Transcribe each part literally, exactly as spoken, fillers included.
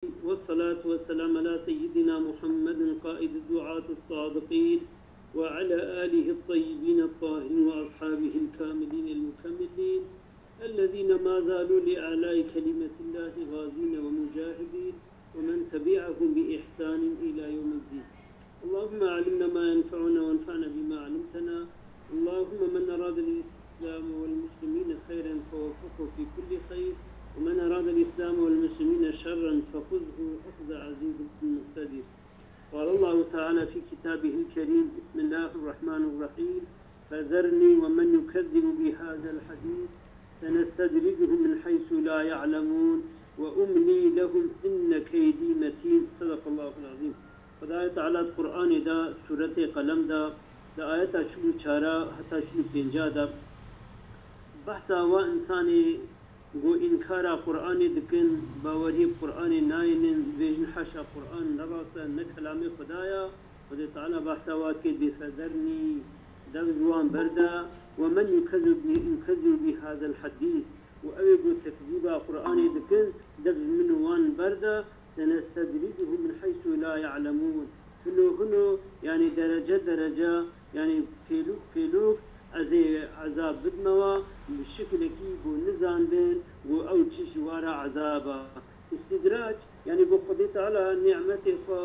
والصلاة والسلام على سيدنا محمد قائد الدعاة الصادقين وعلى آله الطيبين الطاهرين وأصحابه الكاملين المكملين الذين ما زالوا لإعلاء كلمة الله غازين ومجاهدين ومن تبعهم بإحسان إلى يوم الدين. اللهم علمنا ما ينفعنا وانفعنا بما علمتنا. اللهم من أراد الإسلام والمسلمين خيرا فوفقه في كل خير، ومن أراد الإسلام والمسلمين شرا فخذه أخذ عزيز مقتدر. قال الله تعالى في كتابه الكريم: بسم الله الرحمن الرحيم: فذرني ومن يكذب بهذا الحديث سنستدرجهم من حيث لا يعلمون وأملي لهم إن كيدي متين. صدق الله العظيم. Xwedayê Teala di Qur'anê de, sûretê Qelem de, di ayeta çil û çar heta çil û pênc de, behsa wa însanê ku înkara Qur'anê dikin, baweriyê bi Qur'anê nayênin, dibêjin, "Haşa, Qur'an ne rast e, ne kelamê Xweda ye." Xwedê Teala behsa wa dike, dê, "Fezernî, dev ji wan berde, we men yukezzibu bi, yukezzibu bi hazel hadîs." Û ew ê ku tekzîba Qur'anê dikin, dev ji min û wan berde, "Senestedricuhum min heysu la ya'lemûn." Hino hino, yanî derece derece, yanî pêlûk pêlûk ez ê ezab bidme wa, bi şikilekî ku nizanibin ku ew çi ji wa re ezab e. Îstîdrac, yanî ku Xwedê Teala nîmetê xwe,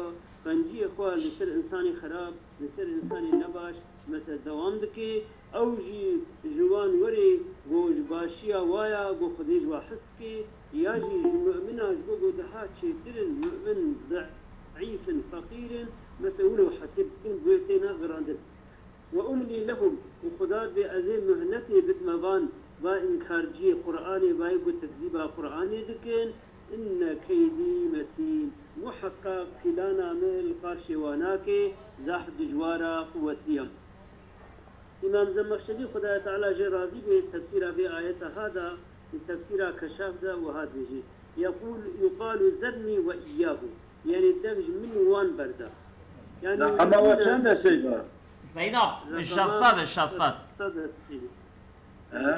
qenciyê xwe li ser însanê xerab, li ser însanê nebaş, mesela dewam dike, ew jî ji wan werê ku ji başiya wa ya ku Xwedê ji wa hez dike, ya jî ji mumina ji bo ku daha çêtir in, mumin zeîf in, feqîr in, mesela wilo hesêb dikin, guhê têne girandin. Ve umlî lehum, û Xuda dibê ez ê muhletê bidme van, va înkarciyê Qur'anê, va yê ku tekzîba Qur'anê dikin, inne keydî metîn, muheqeq pîlana min li qarşê wan nake, zehf dijwar e, quwetî ye. Îmam Zemexşerî, Xwedaya Teala jê razî be, tefsîra vê ayeta ha da, li tefsîra Keşaf de wiha dibêje: Yeqûl, yuqalu zernî ve îyyahu. Yanî dev ji min û wan berde. Yanî La, ama we çend e, Seyda? Seyda, şeş sed, şeş sed. Şeş sed e. He?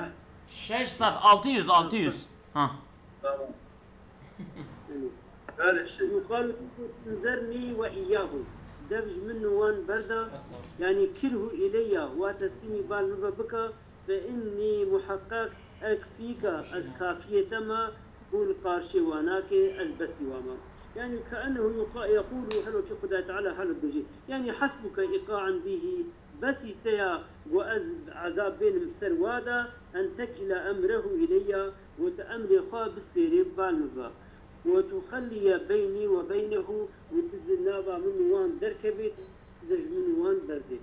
Şeş sed, altı yüz, altı yüz. Ha. Tamam. Her şey. Yuqalu zernî ve îyyahu. Dev ji min û wan berda, yanî kirhu ileyya, wa teslîmî bal min ve bika, fe innî muheqeq ekfîka, ez kafiyê te me, û li qarşê wa nake, ez besî wa me. Yanî keennehu yuqa-, yeqûlu, helo ki Xuda Teala helo dibêje. Yanî hasbuke îqa'en bihî, Besî te ya ku ez ezab bênim ser wa de, en tekile emrehu ileyya, ku tu emrê xwe bispêrê bal min ve. Ve tuxelliye beynî ve beynehu, û tu di nava min û wan derkevê, tu ji min û wan berdê.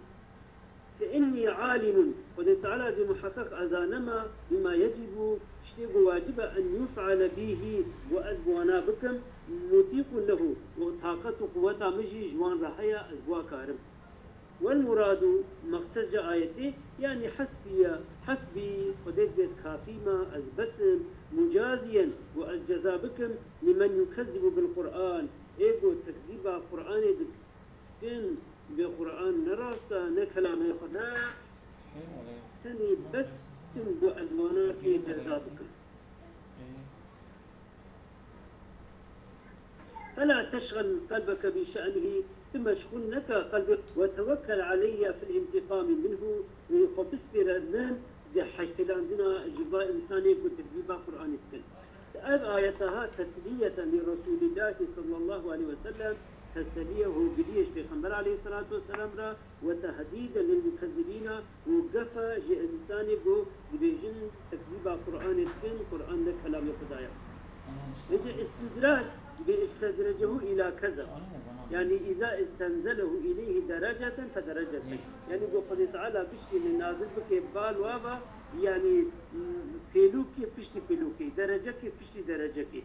Fe innî alimun, Xwedê Teala dê muheqeq ez zanime, bima yecîbu, tiştê ku wacib e, en yuf'ale bihî, ku ez bi wana bikim, mutîqun lehu, û taqet û quweta min jî ji wan re heye, ez bi wa karim. Wel muradu, mexsed ji ayetê, yanî hesbî ye, hesbî, Xwedê dibê ez kafî me, ez bes im, mucaziyen, û ez ceza bikim, limen yukezzibu bil Qur'an, ê ku tekzîba Qur'anê dikin, bê Qur'an ne rast e, ne kelamê Xweda ye, tenê bes im ku ez wana kê ceza bikim. فلا تشغل قلبك بشأنه، tu meşxûl neke qelbê, وتوكل علي في الانتقام منه، û xwe bispêre min di heyştêlandina ji va însanê ku tekzîba Qur'anê dikin. Ev ayeta ha tesliyeten li Resûlîllahî sallallahu aleyhi ve sellem, teseliyê hûrgiliyê ji Pêxember aleyhisselatu vesselam re, Ve tehdîden lil mukezzibîna, û gef e ji însanê ku dibêjin tekzîba Qur'anê dikin, Qur'an ne kelamê Xuda ye. Vêce îstidrac, bi istedrecehu îla keza. Yanî îza istenzelehu îleyhî dereceten fe dereceten. Yanî ku Xwedê Teala biştîne nazil bike bal wa ve, yanî, m, pêlûkê piştî pêlûkê, derecekê piştî derecekê.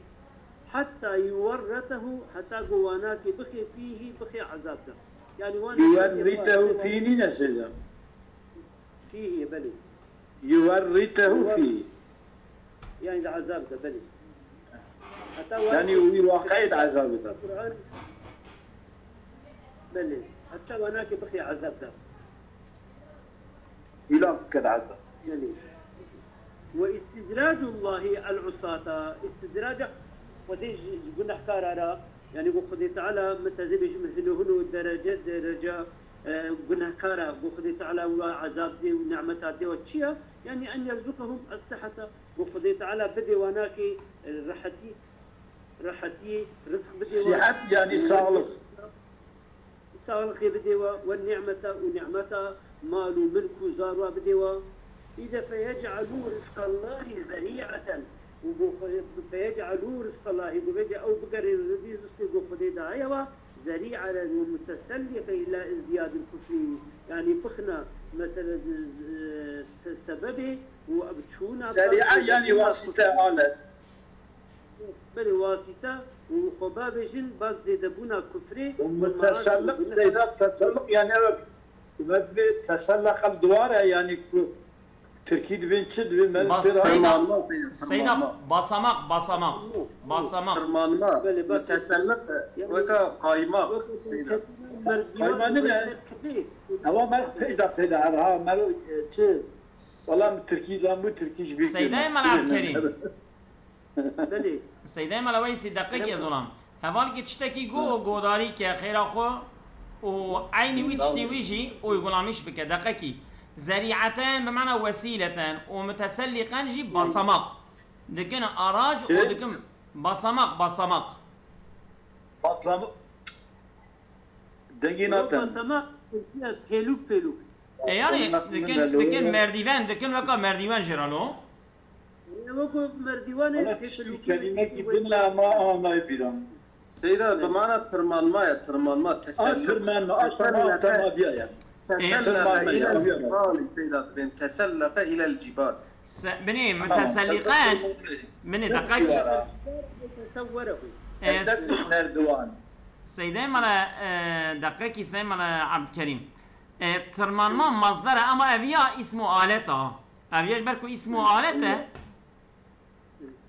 Hetta yuwerretehu, heta ku wa nake bixê fîhî, bixê ezab de. Yanî wa nake Yuwerritehu fî nîne Seyda? Fîhî, belê. Yuwerritehu fîhî. Yanî di ezab de, belê. Heta wa Yanî wî waqeyê di ezabê de. Qur'an, belê. Heta wa nake bixê ezab de. Hîlak bike di ezab. Belê. Ve istidracullahi el-usata, istidraca Xwedê ji, ji gunehkara re, yanî ku Xwedê Teala, mesela ez ê bêjim, hino hino derece derece, e, gunehkara, ku Xwedê Teala wa ezab dê û nimeta dê wa çi ye? Yanî en yerzukahum essihata, ku Xwedê Teala bidê wanakê, e, rehetî, rehetiyê, rizq bidê wan. Sihet, yanî sağlık. Sağlıkê bidê we, we nimeta û nimeta mal û milk û zarwa bidê we. Îde feyec'alû rizqallahî zerî'eten. Û bo xwe, feyec'alû rizqallahî, ku bêje ew bigerîn rizî rizqê ku Xwedê daye we, zerî'eten û muteselliqe ila izdiyadil kufrî. Yanî bixine, mesele, e, se-, sebebê û ev çûna Zerî'e, yanî wasîte, alet. Belê, wasîte û xwe bavêjin, baz zêdebûna kufrê û û muteselliq, Seyda, teselliq, yanî ev, me divê teselleq li dwar e, yanî ku tirkî dibên çi dibê, me Bas-, pê re Seyda, Tırmanma, Seyda, tırmanma. Basamak, basamak. Basamak. Tırmanma, Belê, bas muteselliq e, Yanî, weka kaymak, weka Seyda. Kayma ne? Ewa mer pêş de pê de her ha, mer, e, çi? Wala min tirkî zan bû, tirkî ji bîr Seydayê kir. Mela Abdkerîm. Belê. Seydayê Mela Weysî, deqekê Kerem. Zolam. Hevalkê tiştekî go, godarî ke xêra xwe û eynî wî tiştê wî jî uygulamîş bike. Deqekî. Zerî'eten bi mana wesîleten û muteselliqen jî basamak. Dikin arac û Çi? dikin basamak, basamak. Patlama. Dengê naten. Basamak, pêlûk, pêlûk. E, yani, Basamak dikin, min de dikin lo- merdîven, dikin weka merdîven jê re lo. Weko merdîwanê Ana pêlûkî kişî kelimekî din ama anay bîran. Seyda, bi mana tırmanma ya, tırmanma, A tesellik. Tırmanma, a tamam, Tesellefe. Tamam, diye yani. Tesellefe Tırmanma ya, ilel ya. cibali, Seyda, ben tesellefe ilel cibal. Se-, binê, Tamam, muteselliqen, tesellik. Binê, Yok deqek. ya. Tesewwerehu. E, Elbette merdivan. Seydê mala, e, deqekî Seydê mala Abdkerim. E, tırmanma masdar e, ama ev ya ismu alet a. Ev ya ji ber ku ismu alet e,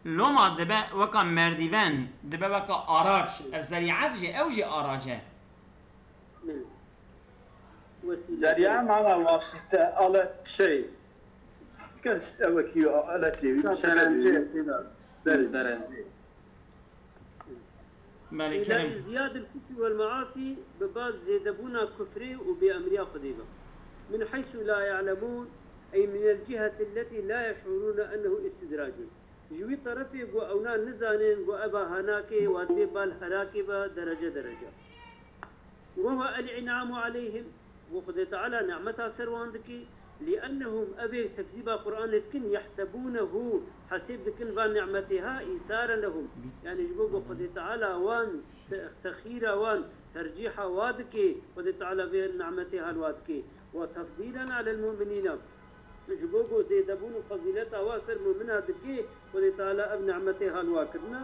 loma dibe weka merdîven, dibe weka araç. Ev zerîet jî, ew jî arac e. Wesîle. Derya mana wasîte, alet şey. Kes ew ki alet evi, Derencê, sebep evi. Seyda. Derencê. Derencê. Belê, Îla Kerem. izdiyadil kufri wel measî, bi baz zêdebûna kufrê û bêemriya Xwedê ve. Min heysu la ya'lemûn, ey minel ciheti letî la yeş'urûne ennehu istidracun. Ji wî terefê ku ewna nizanin ku eva hanakê wa dibê bal helakê ve derece derece. Ve huve el in'amu aleyhim, ku Xwedê Teala nimeta ser wan dikê, li ennehum, evê tekzîba Qur'anê dikin, yehsebûnehu, hesêb dikin van nimetê ha, îsaren lehum. Yani ji bo ku Xwedê Teala wan te-, texîra wan, tercîha wa dikê, Xwedê Teala vê nimetê ha li wa dikê. Ve tefdîlen alel mu'minîne. Ji bo ku zêdebûn û fezîleta wa ser mumina dikê, Xwedê Teala ev nimetê ha li wa kirine,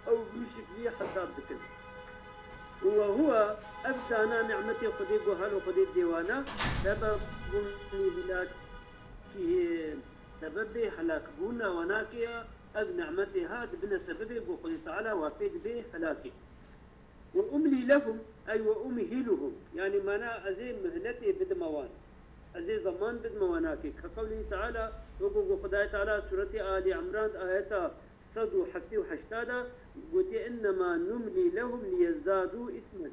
ew bi wî şiklî hesab dikin. Û we huwe, ev dana nimetê Xwedê ku ha li Xwedê dê wana, sebebun li hilakihim, sebebê helakbûna wanakê ya, ev nimetê ha dibine sebebê ku Xwedê Teala wa pê dibê helakê. Ve umlî lehum, ey ve umhiluhum. Yani mana ez ê mihletê bidime wan. Ez ê zeman bidime wan nakê. Ke qewlî Teala, wekû ku Xwedayê Teala Sûretê Alî Imran ayeta sed û heftê û heşta de gotiye, "Innema numlî lehum liyezdadû ismen."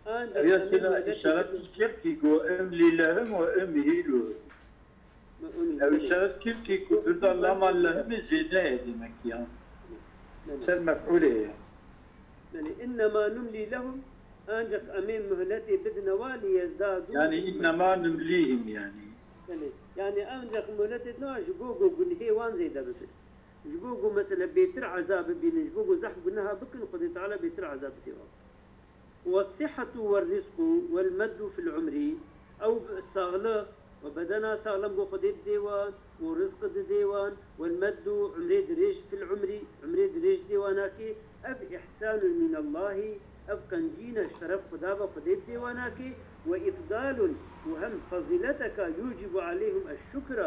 Ancak Ev ya em ê sila mihletê işaret bidime. Kir ki ku umlî lehum ve umhiluhum. Ew işaret kir ki ku birda lama lehimê zêde ye demek ya. Belê. Ser mef'ulê ye. Belê, innema numlî lehum, ancak em ê muhletê bidine wa li yezdadû. Yani innema numlîhim yani. Belê. Yani ancak muhletê dine wa ji bo ku gunhê wan zêde bibe. Ji bo ku mesela bêtir ezab bibînin, ji bo ku zehf guneha bikin, Xwedê Teala bêtir ezab bide wan. والصحة والرزق والمد في العمر، ew saxlix û bedena saxlem ku Xwedê didê wan û rizq didê wan, والمد، umrê dirêj، في العمر، umrê dirêj dê wan nakê, ev إحسان من الله، ev qencîn e ji teref Xweda ve Xwedê didê wan nakê, وإفضال، û hem fezîleteka يوجب عليهم الشكر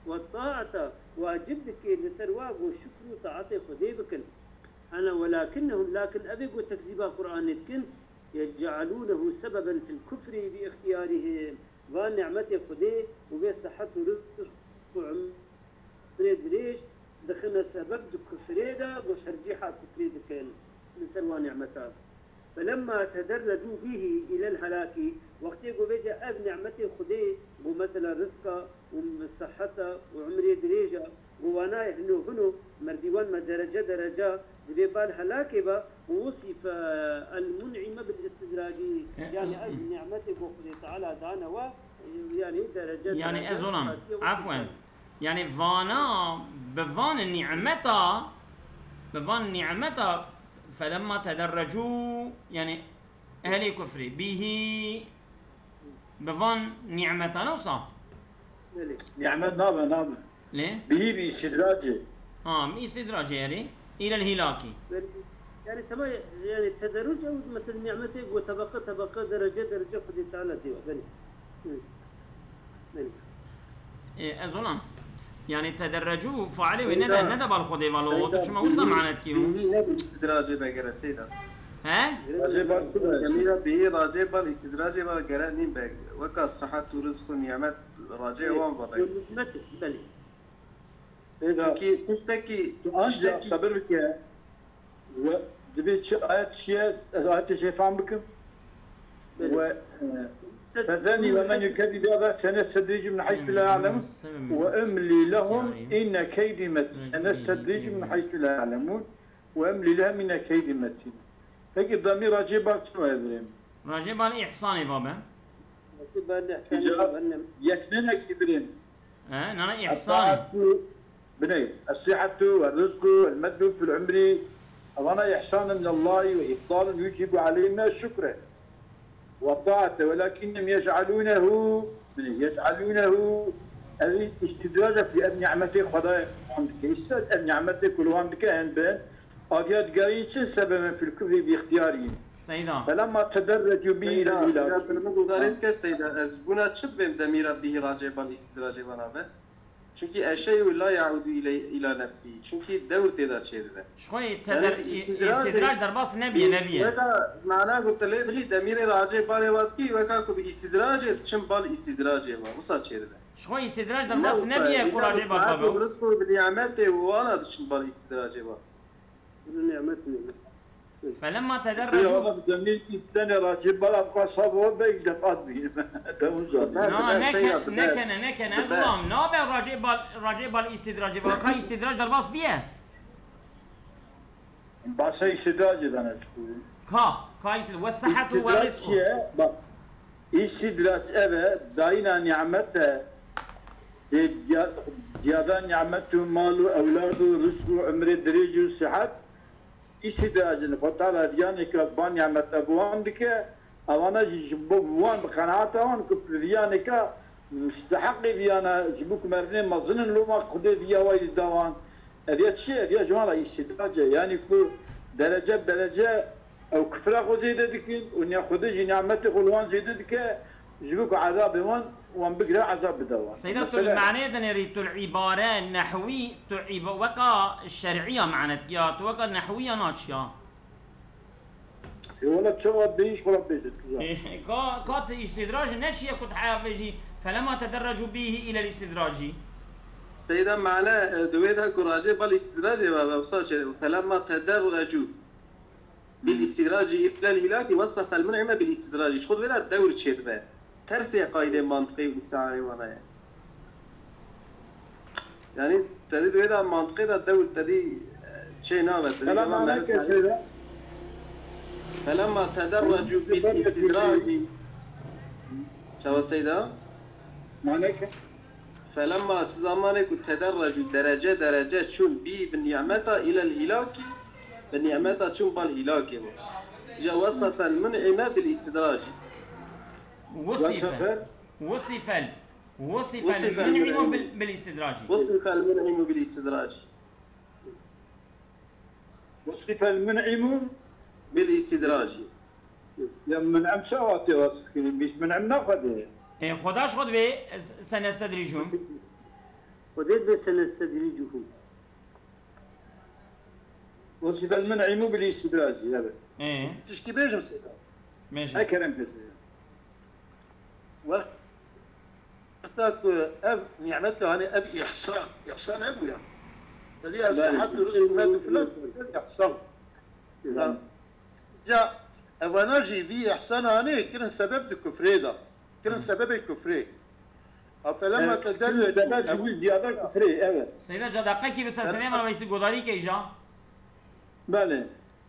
والطاعة، wacib dike li ser wa ku şikr û taetê Xwedê bikin. Ana welakinnehum, lakin evê ku tekzîba Qur'anê dikin, yec'alûnehu sebeben fil kufrî bi îxtiyarihim. Van nimetê Xwedê û vê sihet û rizq û umrê dirêj dixine sebeb di kufrê de, ku tercîha kufrê dikin li ser wan nîmeta. Felemma tederrecû bîhî îlel helakî, wextê ku vêce ev nîmetê Xwedê, ku mesela rizqa û siheta û umrê dirêj e, ku wana hino hino merdî wan me derece derece dibê bal helakê be, û wusîfe el mun'ime bil istidracî, yani ev nîmetê ku Xwedê Teala dane we, yani derece Yani derece ez onam, hatiye wusîfe. Afwen. Yani vana, bi van nîmeta, bi van nîmeta, felemma tederrecû, yani ehlê kufrê, bîhî, bi van nîmetana wisa. Belê. Nîmet nabe, nabe. Lê? Bîhî bi îstidracê. Ha, bi îstidracê erê. Îlel hîlakî. Yani, yani tamam, yani tederruc ew mesela nîmetê ku tebeqe tebeqe, derece derece Xwedê Teala dê we. Belê. Hı. Belê. E, ez ona. Yani tederrecû failê wê ne de, Seyda, ne de bal Xwedê valo. Seyda, Tu çima wisa bîhî, manet kî? Bîhî ne bi îstidracê be gere Seyda. He? Racê bal çi be? Demîra bîhî racê bal îstidracê be gere nîn be. Weka sihet û rizq û nîmet racê wan be. Nîmet, belê. Seyda, Çünkü tiştekî, tu anca tiştekî sabir bike. We dibê çi ayet çiye, ez ayetê jê fam bikim. Belê. We, e, Sen- fezerni ve men yukezzibu bi senestedricuhum min haysu la ya'lemun. Ve umli lehum inne keydi met-, senestedricuhum min haysu la ya'lemun. Ve umli lehum inne keydi metin. Peki damî racê bal çi wayê birêm? Racê bal îhsanê va be. Racê bal îhsanê va be. Yeknenekî birêm. E, nana îhsanê. Biney, es-sihhetu ve rizqu ve meddu fil umri. Evana ihsanun minallahi ve ifdalun yucibu aleyhime şükre. Ve taate, velakinnehum yec'alûnehu, biney, yec'alûnehu, ev îstidrac e, ev nîmetê Xwedayê wan dike. Îstidrac ev nîmetê ku li wan dike hen bin, aviya digerîn çi sebebin fil kufri bi îxtiyarî. Seyda. Felemma tederrecû bî Seyda, îlel hîlak. Seyda, tu li min guhdarê dike, Seyda. Ez ji bûna çi bibêm demîra bîhî racê bal îstidracê vana be? Çünkü eşşeyu la yaudu ile, ila nefsihi. Çünkü dewr tê de çêdibe. Ji xwe yê Yani teder-, î-, îstidracê, îstidrac derbas nebiye, nebiye. Weda mana ku tu lê dixî demîrê racê balê wa dikî, weka ku bi îstidracê diçin bal îstidracê wa. Wisa çêdibe. Ji xwe îstidrac derbas nebiye ku racê bal babe. Rizq û bi nîmetê wana diçin bal îstidracê wa. Bunu nimet nimet. Felemma tederrecu. Ya, demir ki, tenê racê bal, ev qasa bo, belkî defat bînim. Te hûn zanîn. Na, na, neke-, nekene, nekene, ez wan nabe racê bal, racê bal îstidracê bal. Ka îstidrac derbas biye? Basa îstidracê dane çiku. Ka, ka îstidrac, ve sihhetu ve rizqu. Bak, îstidrac ev e, dayîna nîmet e, tê diya-, diyada nîmet û mal û ewlad û rizq û umrê dirêj û sihet, îstidrac in. Xwe Teala viyaneke ba nîmet e bi wan dike, evana jî ji bo wan bi qenaeta wan ku bi viyaneke misteheqê viyana, ji bo ku merdinê mezin in, loma Xwedê viya wayî dida wan. Ev ya çi ye? Ev ya ji wan re îstidrac e. Yanî ku derece bi derece ew kifra xwe zêde dikin û niha Xwedê jî nîmetê xwe li wan zêde dike, ji bo ku ezabê wan, wan bigire, ezab bide wan. Seyda, tu li Mesela maneyê dinêrî, tu li îbare nehwî, tu îba-, weka şer'î ya manet ya, tu weka nehwî ya naçiya. E, wela çawa bêjî, xwe bêje, tu zanî. E, ka, ka tu îstidraj ne çi ye ku tu heya bêjî, felemma tederrecu bîhî îlel îstidracî. Seyda mane, e, di wê de ku racê bal îstidracê ve, ve wisa çê, felemma tederrecu bil îstidracî îlel hîlakî wesefel mun'ime bil îstidracî. Ji xwe di wê de dewr çêdibe. Tersê qaydê mantiqê û îstiarê wana ye. Yanî, te dî di wê de mantiqê de dewr te dî, e, çê nabe, te dî Felemma dema ne meriv kesê de? Felemma tederrecu bil îstidracî. Çawa Seyda? Mane ke? Felemma çi zamanê ku tederrecu derece derece çûn bî bi nîmeta îlel hîlakî, bi nîmeta çûn bal hîlakê bû. Ja wesefel mun'ime bil îstidracî. Wesife. Wesefel. Wesife. Wesife. Wesife el-mun'imu bil, bil istidraci. Wesife el-mun'imu bil istidraci. Wesife el-mun'imu bil istidraci. Ya mun'im çawa tê wasif kirin? Bîst mun'im naxwedê. E, Xweda ji xwe divê, e, senestedricum. Xwedê divê senestedricum. Wesife el-mun'imu bil istidraci, evet. E. Tişkî bêjim Seyda. Bêje. E kerem ke Seyda. Wexta ku ev nîmet, hani ev îhsan, îhsan hebûya. Belê, ez sihet û rizq û med û filan, ihsan. Ha. Ca evana jî vî ihsana anê kirin sebeb di kufrê de. Kirin sebebê kufrê. Efelemma Evet, tederrecu sebeb ji wî ziyade kufrê, evet. Seyda ca deqekî bi ser Fel- serê me ve işte godarî ke îja. Belê.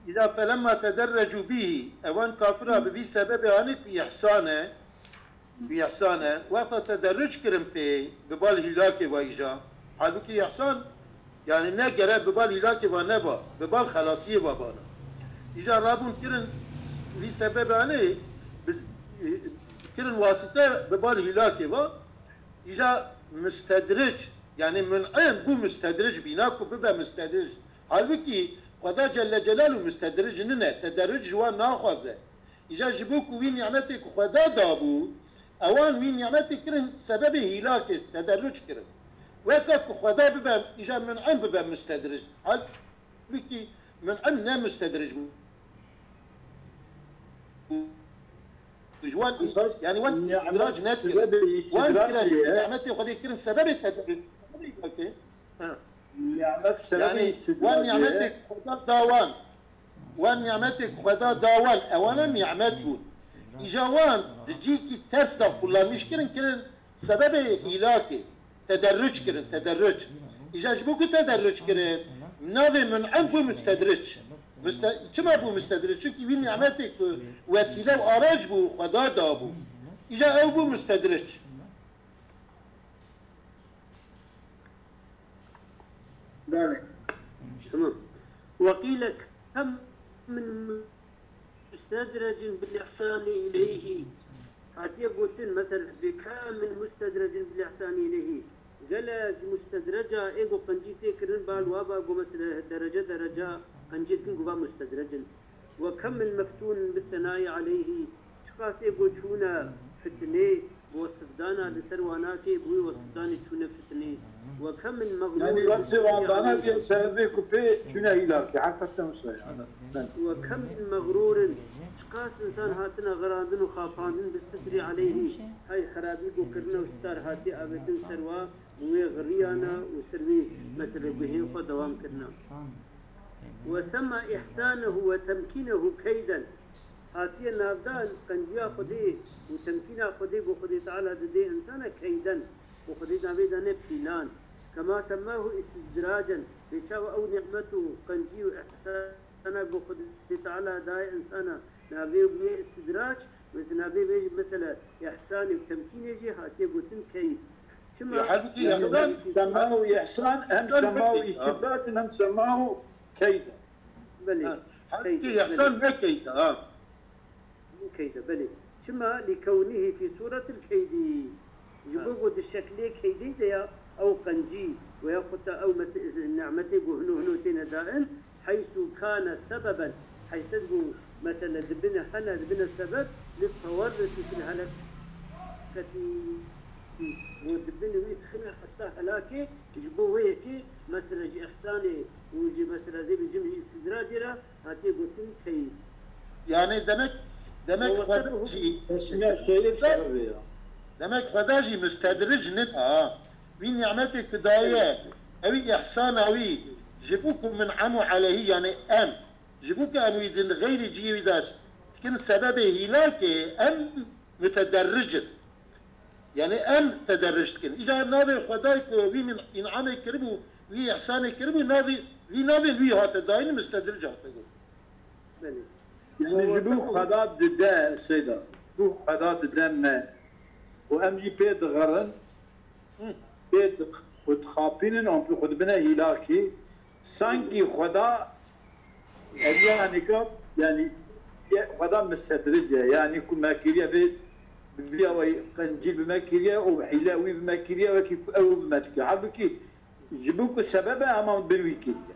Îza felemma tederrecu bîhî, ewan kafira bi vî sebebê anî ku îhsan e, ku îhsan e, wexta tederruc kirin pê, bi bal hîlakê ve îja. Halbukî îhsan, yani ne gere bi bal hîlakê ve neba, bi bal xelasiyê ve bana. Îja rabûn kirin vî sebebê anî, bi, kirin wasîte bi bal hîlakê ve, îja mustedric, yani mun'im bû mustedric, bîna ku bibe mustedric. Halbukî Xweda Celle Celaluhu mustedric nine, tederruc ji wan naxwaze. Îja ji bo ku wî nîmetê ku Xweda dabû, ewan wî nîmetê kirin sebebê hîlakê, tederruc kirin. Weka ku Xweda bibe, îja mun'im bibe mustedric. Halbukî mun'im ne mustedric bû. Ji wan, yani wan îstidrac nekirin. Wan kire nîmetê Xwedê kirin sebebê tederruc. Sebebê hîlakê. Ha. Nîmet sebebê Yani, îstidracê wan ye. Nîmetê Xweda da wan. Wan nîmetê Xweda da wan. Ewana nîmet bûn. Îja wan di cîkî ters de kullanmiş kirin, kirin sebebê hîlakê. Tederruc kirin, tederruc. Îja ji bo ku tederruc kirin, navê mun'im bû mustedric. Muste-, çima bû mustedric? Çünkü wî nîmetê ku wesîle û arac bû, Xweda da bû. Îja ew bû mustedric. Belê. Tamam. وقيل كم من مستدرج بالإحسان إليه. Hatiye gotin, mesela, بكم من مستدرج بالإحسان إليه. Gele ji mustedreca ê ku qencî tê kirin, bal wa ba ku, mesela, derece derece qencî dikin ku ba mustedrec in. وكم من مفتون بالثناء عليه. Çiqas ê ku çûne fitnê, bi wesifdana li ser wan nake, bi wê wesifdanê çûne fitnê. وكم من مغرور Yani, wesifdana diye sebebê ku pê çûne hîlakê. Hakikaten wisa yani. وكم من مغرور. Çiqas insan hatine xirandin û xapandin بالستر عليه. Hey xerabî ku kirine û star hatiye avêtin ser wa, bi wê xiriyana û ser wê, mesela, guhên xwe dewam kirine. وسمى إحسانه وتمكينه كيدا. Hatiye navdan qenciya Xwedê û temkîna Xwedê ku Xwedê Teala didê insana keyden, ku Xwedê navê dane pîlan. كما سماه استدراجا. Bê çawa ew nîmet û qencî û ihsana ku Xwedê Teala daye insana navê wê istidrac, wê zî navê wê mesela ihsanê û temkînê jî hatiye gotin keyf. Çima? Ya, halbukî ihsan, sema û ihsan, hem ihsan sema û peki, ha. Istidrac, hem sema û keyda. Belê. Ha, halbukî keyda, ihsan belê. Ne keyda, ha. Keyda, belê. Çima? لكونه في صورة الكيد. Ji bo ku di şeklê keydê de ya, ew qencî, we ya xwe ta ew mes-, nîmetê ku hino hino têne dain, حيث كان سببا. Heyset ku, mesela, dibine hene, dibine sebeb, للتورط في الهلكة. Ku dibine wî dixine heta helakê, ji bo wê yekê, mesela, ji ihsanê û ji, mesela, dê bêjim, ji istidracê re, hatiye gotin keyf. Yani demek, demek Xweda jî, demek Xweda jî mustedric nin a. Wî nîmetê ku daye, ewî ihsana wî, ji bo ku mun'emu aleyhî, yani em, ji bo ku em wî din xeyrî cihê wî de dikin sebebê hîlakê, em mutederric in. Yani em tederric dikin. Îca navê Xwedayê ku wî min înamê kiribû, wî îhsanê kiribû, navê, vî navê wî hate dayîn, mustedric hate gotin. Belê. Yani ji bo Xweda dide, Seyda, bo Xweda dide me û em jî pê dixerin, Hı. pê dix-, xwe dixapînin, an pê xwe dibine hîlakî, sankî Xweda Ev ya nika, yani, ye, Xweda mustedric e, yani, ku me kiriye vê, bi vî awayî qencî bi me kiriye û hîle wî bi me kiriye, wekî ku ew bi me dike. Halbukî, ji bo ku sebeb e, hema bin wî kiriye.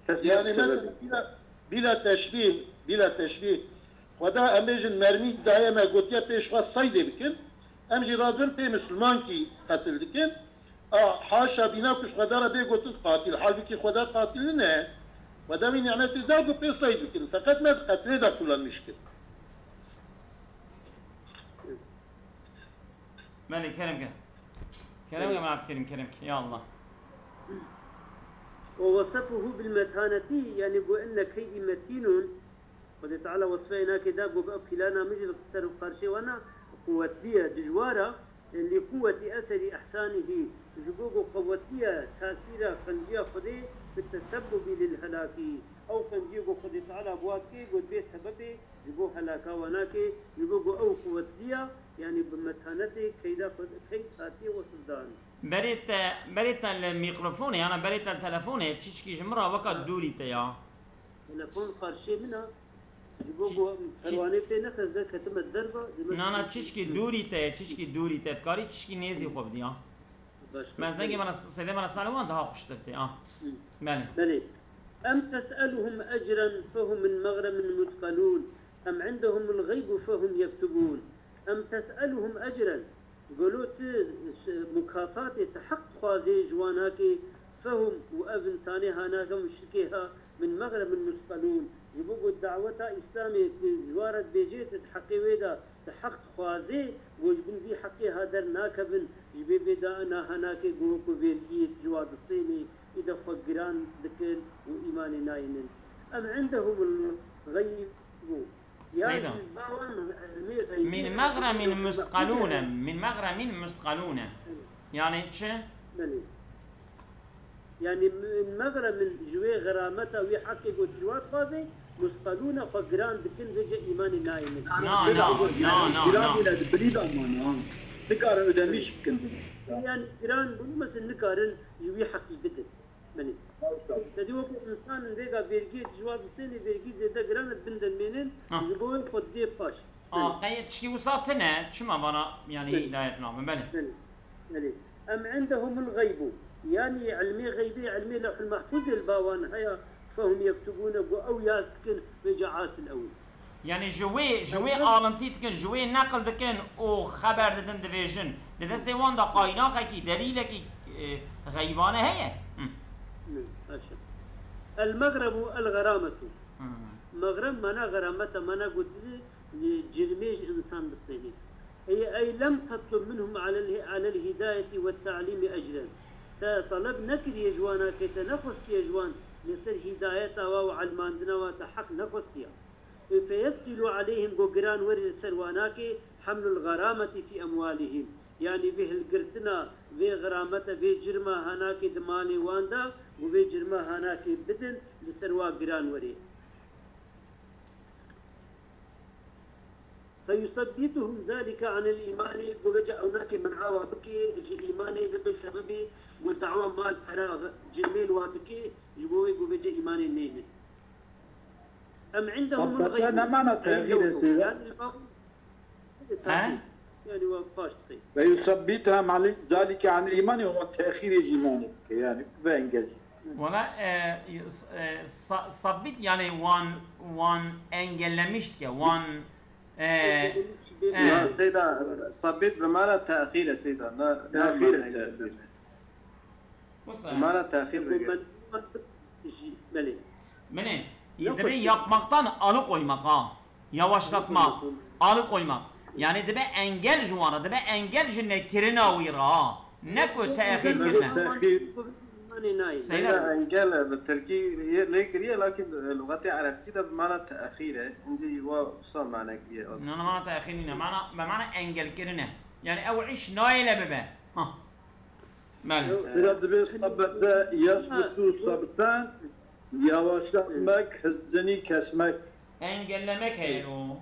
Tesmiyet Yani, sebebi. Mesela, bila, bila teşbîh, bila teşbîh, Xweda, em bêjin, mermî daye me, gotiye pêş xwe seydê bikin, em jî radibin pê misilmankî qetil dikin. A, haşa bîna ku ji Xweda re bê gotin qatil. Halbukî Xweda qatil nine. Xweda wî nîmetê da ku pê seyd bikin. Feqet me di qetilê de kullanmiş kir. Melê, kerem ke. Kerem ke, Melê. Kerem ke, ya Allah. ووصفه بالمتانة، yani got, إن كيدي متين. Xwedê Teala wesfê nake da, got, ev pîlana min jî li ser qarşê wana quwetli ye, dijwar e. لقوة أثر إحسانه، ji bo ku qewetliya tasîra qenciya Xwedê, بالتسبب للهلاك. Ew qenciyê ku Xwedê Teala bi wa dike, ku bê sebebê ji bo helaka wa nake, ji bo ku ew qewetliya, yani bi metanetê keyda Xwedê, keyd hatiye wesifdan. Berê te, berê te li mîkrofonê, yana berê te li telefonê, çiçkî ji min re weka dûrî te ya. Telefon qarşê min e. Ji bo ku perwanê pê nexist, derketime derve, demek Na, na, çiçkî dûrî te ye, çiçkî dûrî te. Dikarî çiçkî nêzî xwe bidî, ha? Baş, Mez dengê me re, sedê me re salê wan daha xweştir tê, ha. Belê. Belê. أم تسألهم أجرا فهم من مغرم مثقلون أم عندهم الغيب فهم يكتبون أم تسألهم أجرا. Gelo tu mukafatê, tu heq dixwazê ji wan hakê, fehum û ev insanê hanake muşrikê ha, min mexremin musqelûn, ji bo ku daweta Îslamê tu ji wan re dibêjê, tu di heqê wê de, tu heq dixwazê, ku ji bin vî heqê ha dernakevin, ji bê bê da na hanake ku wekû vêrgiyê ji wan distênê, îde xwe giran dikin û îmanê nayînin. Em indehumul xeybu. Ya Seyda. Ji bawan ilmê xeybî Min mexremin musqelûne. Min mexremin musqelûne. Yani çi? Belê. Yani min mexremin ji wê xerameta wî heqê got ji wan dixwaze, musqelûne xwe giran dikin vêce îmanê nayê min. Na, na, na, na, Giran na. Bile di bilî de mane, ha. Nikare ödemiş bikin. Yani giran bûn mesin nikarin ji wî heqî bidin. Belê. Te dî wekî însan in vêga vergiyê ji wan distênê, vergî zêde giran e, bin de mênin, Ha. Ji bo wê xwe dê paş. A, Belê. Qey tişkî wisa tine, çima vana, yani, Belê. Hidayet nabin, belê. Belê. Belê. Em indehumul xeybu. Yani ilmê xeybê, ilmê Lewhul Mahfuzê li ba wan heye, fehum yektubûne, ku ew yaz dikin, vêca asil ew. Yani ji wê, ji wê Belê. Alintî dikin, ji wê neqil dikin û xeber didin, dibêjin. Di destê wan de qaynaxekî, delîlekî, e, xeybane heye? Hı. Hı, baş e. El mexrebu el xerametu. Hı. Mexrem mana xeramete, mana gotî, e, cirmê ji însan bistênê. Ey, ey lem tetlub minhum alel, alel hidayeti ve ta'limi ecren. Te taleb nekiriye ji wana ke te nexwestiye ji wan li ser hidayeta wa û elmandina wa te heq nexwestiye. Feyesqilu aleyhim, go giran were li ser wan nake, hemlul xerameti fî emwalihim. Yanî vê hilgirtina, vê xeramete, vê cirma hanake di malê wan de, go vê cirma hanake bidin, li ser wa giran were. Feyusabbituhum zalike anil îmanî, go vêca ew nake men'a wa bike ji îmanê, bibe sebebê go dawa mal, pera, cirmê li wa bike, ji bo wê go vêca îmanê neynin. Em indehum Tabbata gayb. Nemana tehîr ê seyda. Yani, He? Yani, wa paş dixê. Ve yusabbituhum aleyh zalike anil îmanî, wan tehîrê ji îmanê bike, yani, ve engel. Wala, e, e, sa-, sabbit, yani, wan, wan engellemiş dike, wan, e, e. Ya, seyda, sabbit bi mana tehîr e, seyda. Na, na Tehîr mana e, engellemek. Tehîr. Wisa. Mana tehîr Ego bike. Men, jî, belê. Minê, Yok, dibe yok. Yapmaktan alıkoymak ha. Yavaşlatmak, Yok, yok. Alıkoymak. Yani dibe engel ji wan re, dibe engel ji nekirina wî re ha. Ne ku Yok, yok, tehîr yok, kirine. Yok, yok. Seyda. Seyda, engel bi tirkî lê kiriye, lakin, e, luxetê erebkî de bi mana tehîr e. Hindî wa wisa mane kiriye. Na, na, mana tehîr nîne. Mana, bi mana engel kirine. Yani ew îş nayêle bibe. Ha. Belê. Sira dibê sabete yesbutu sabten, yavaşlatmak, hızını kesmek. Engellemek heye o.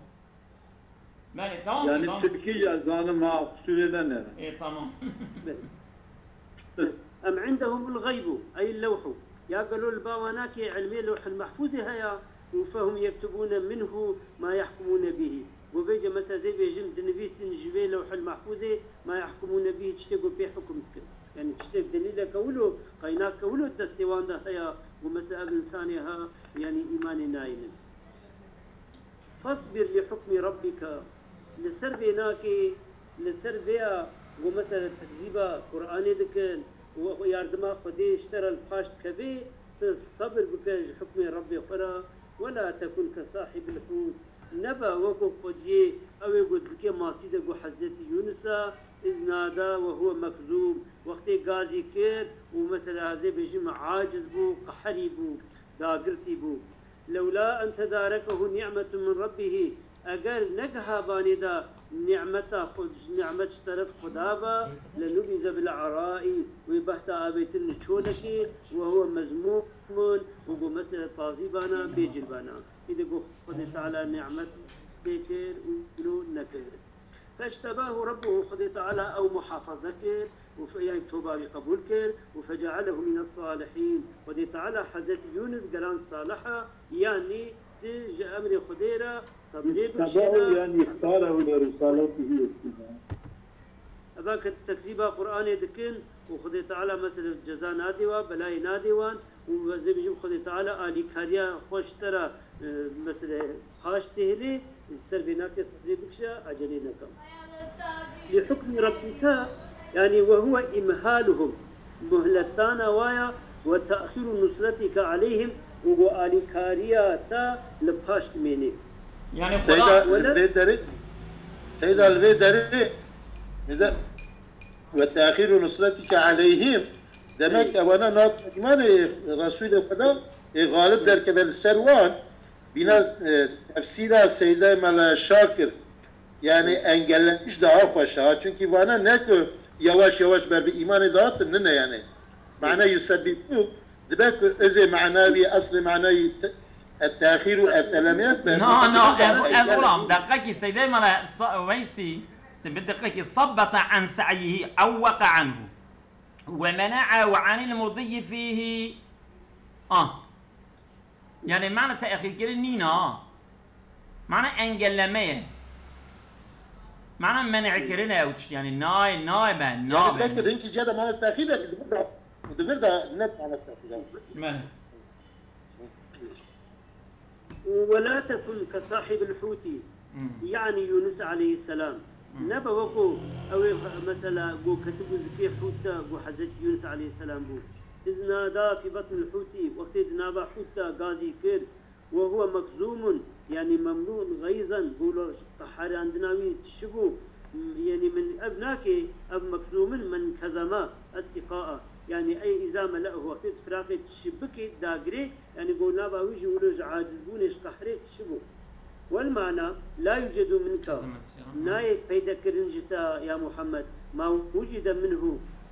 Belê, tamam, yani tamam. Tirkî ya zanim ha, qusurê ne ne. E, tamam. Em indehumul gaybu, ey lewhu. Ya gelo li ba wan nake ilmê Lewhul Mehfûzê heye û fehum yektubûne minhu ma yahkumûne bihî. Go vêce mesela zê bêjin dinivîsin ji vê Lewhul Mehfûzê ma yahkumûne bihî, tiştê ku pê hukum dikin. Yani tiştê delîleke wilo, qaynaqeke wilo destê wan de heye, go mesela ev insanê ha, yani îmanê nayînin. Fasbir li hukmi rabbika. Li ser vê nakê, li ser vêya ku mesela tekzîba Qur'anê dikin û yardima Xwedê ji te re li paş dikevê, tu sebir bike ji hukmê Rebbê xwe re, wela tekun ke sahibil hût. Nebe wekû xwediyê wê got zikê masî de got Hezretî Yunus e, iz nada ve huve mekzûm. Wextê gazî kir û mesela ez ê bêjim aciz bû, qeherî bû, dagirtî bû. Lewla en tedarekehu ni'metun min rabbihî. Eger negiha vanê de nimeta xwe, nimet ji teref Xuda be, lenubize bil araî, wê behta avêtin li çolekê, ve huve mezmûmun, û got mesela tazî bana, bêcil bana. Îdî got Xwedê Teala nimet pê kir û wilo nekir. Feştebahu Rabbuhu, Xwedê Teala ew muhafaza kir û fe-, yani toba wî qebûl kir û fecealehu mine salihîn. Xwedê Teala Hezretî Yunus geran saliha, yani ti ji emrê Xwedê re sebrê Tebahu bikişêne. Yani ixtarehu li risaletihi eskîna. Eva ke tekzîba Qur'anê dikin û Xwedê Teala mesela ceza nadê wan, belayê nadê wan û ez ê bêjim Xwedê Teala alîkariya xwe ji te re, e, mesela paş têhilê, li ser vê nake sebrê bikişe, ecelê neke. Li hukmi rabbike, yani ve huve imhaluhum, muhletdana waya, ve te'xîru nusretike aleyhim, û got alîkariya te li paş dimênê. Yani Seyda Xuda li vê derê, Seyda li vê derê, bize ve te'xîru nusretike aleyhim, demek Evet. ewana nat îmanê Resûlê Xuda, ê, xalib derkeve li ser wan, bîna, e, tefsîra Seydayê Mela Şakir, yani engellenmiş daha xweş e ha, çünkü vana ne ku yavaş yavaş ber bi îmanê dihatin, nine yani. Mana yusebbibu, dibe ku izê mana wî, eslê mana wî te-, et-te'xîr û ertelemeyek be. Na, na, ez, ez olam. Deqekî Seydê Mele Sa-, Weysî, bi deqekî sabbete an se'yihi ew weqa anhu. Ve mene'a ve anil mudiyyi fihi. Ah. Yani mana te'xîrkirin nîna. Mana engelleme ye. Mana men'kirin e ew tişt. Yani nayê, nayê ben, Yani nabe. Belki din ki ceda mana te'xîr de, di vir de, di vir de net mana te'xîr de. Belê. ولا تكن كصاحب الحوت، Hmm. يعني يونس عليه السلام. Hmm. Nebe weko ew ê mesela go ketibû zikê hût de, go Hezretî Yunus aleyhisselam bû. إذ نادى في بطن الحوت، wextê di nava hût de gazî kir, وهو مكظوم، يعني مملوء غيظا، go lo qeherandina wî tişibû, yani min ev nake, ev مكظوم من كظم السقاء، yani ey إذا ملأه، wextê di firaqê tişibikê dagirê, yani go nava wî jî wilo ji acizbûnê, ji qehrê tişibû. والمعنى لا يوجد منك، nayê peydekirin ji te ya Muhammed، ما وجد منه،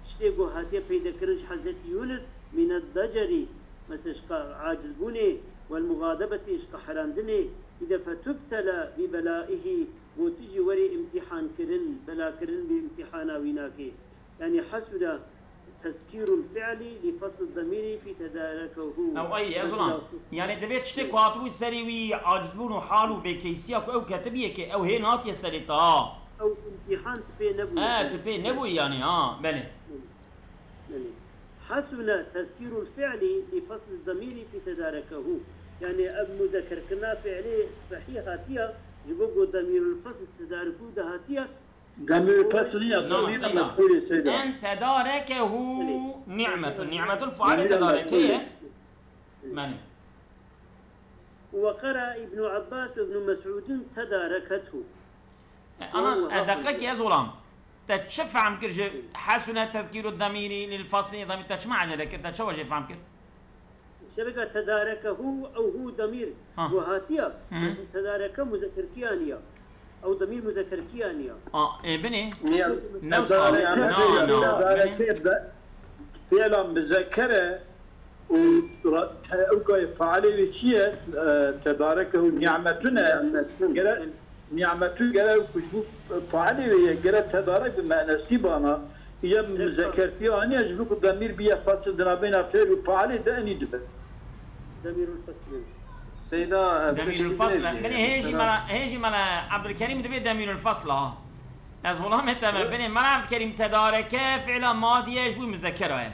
tiştê ku hatiye peydekirin ji Hezretî Yunus، من الضجر، mesela ji qe-, acizbûnê، والمغاضبة، ji qeherandinê، îde فتبتلى ببلائه، ku tu jî werê îmtîhankirin, belakirin bi îmtîhana wî nake. Yani حسن تذكير الفعل لفصل الضمير في تداركه. Ew ay, ez olam. Yani divê tiştê ku hatibû serê wî, acizbûn û hal û bêkeysiya ku ew ketibiyê ke ew hê natiye serê te ha. Ew îmtîhan tu pê nebûye. He, tu pê nebûyî yani ha, belê. Belê. حسن تذكير الفعل لفصل الضمير في تداركه. Yani ev muzekerkirina fi'lê sehî hatiye, ji bo ku demîrul fesl tedarikû de hatiye, Demîrul fesl ya, Na, demîr Seyda. Mef'ûlê Seyda. En tedarekehu Belê. Ni'metun. Ni'metun failê Demîr tedareke mef'ûlê. ye. Belê. وقرأ ابن عباس وابن مسعود تداركته. E, ana, Vallahi e, deqekî ez olam. Te çi fehm kir ji hasune tezkîru demîrî lil faslî demîr, te çima ecele kir? Te çawa jê fehm kir? Şereka tedarekehu ew hu demîr Ha. Gu hatiya. Hı. Bes tedareke muzekerkiya niya. Ew demîr muzekerkiya niya. A, e, binê. Niye? Ne Tedareke sağ, ne, ne, ne, tedareke binê. Be-, fiila muzekere û ra-, te-, ew gayê failê wê çi ye? E, tedarekehu ni'metun e. Ni'metun. Gere Ni'metû gere ku ji bo failê wê ye, gere tedarek bi me'nesî bana. Îde muzekertî aniye ji bo ku demîr biye fasil di navbeyna fiil û failê de enî dibe. Demîrul feslê. Seyda, e, Demîrul tiştî fasl. Binê hê jî mela, hê jî mela Ebdulkerîm dibê demîrul fasl ha. Ez xulamê te me. Binê mela Ebdulkerîm tedareke fiila madiye ji bo muzekera ye.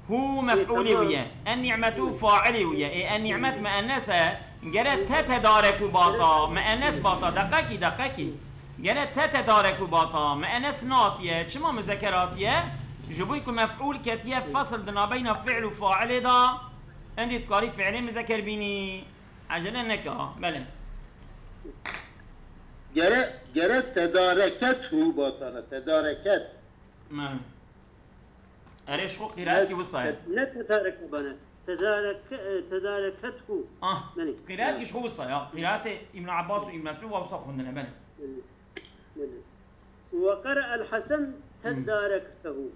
Hu mef'ulê wî ye. En ni'metû failê wî ye. Ê en ni'met muennes e. Gere te tedarek û bata, muennes bata, deqekî, deqekî. Gere te tedarek û bata, muennes natiye, çima muzeker hatiye? Ji bo ku mef'ûl ketiye fesil di nabeyna fi'l û failê de, endî dikarî fi'lê muzeker bînî. Ecele neke ha, belê. Gere Gere tedarekethu batana, tedareket. Mem. Erê şo qîraetî wisa ye. Ne tedareke bana. Tedareke, e, tedarekethu. Ah, Belê. Qîraetî şo wisa ya. Qîraetê Îbn Abbas û Îbn Mesûd wa wisa xwendine, belê. Belê. Belê. Ve qere'el Hasan tedarektehu.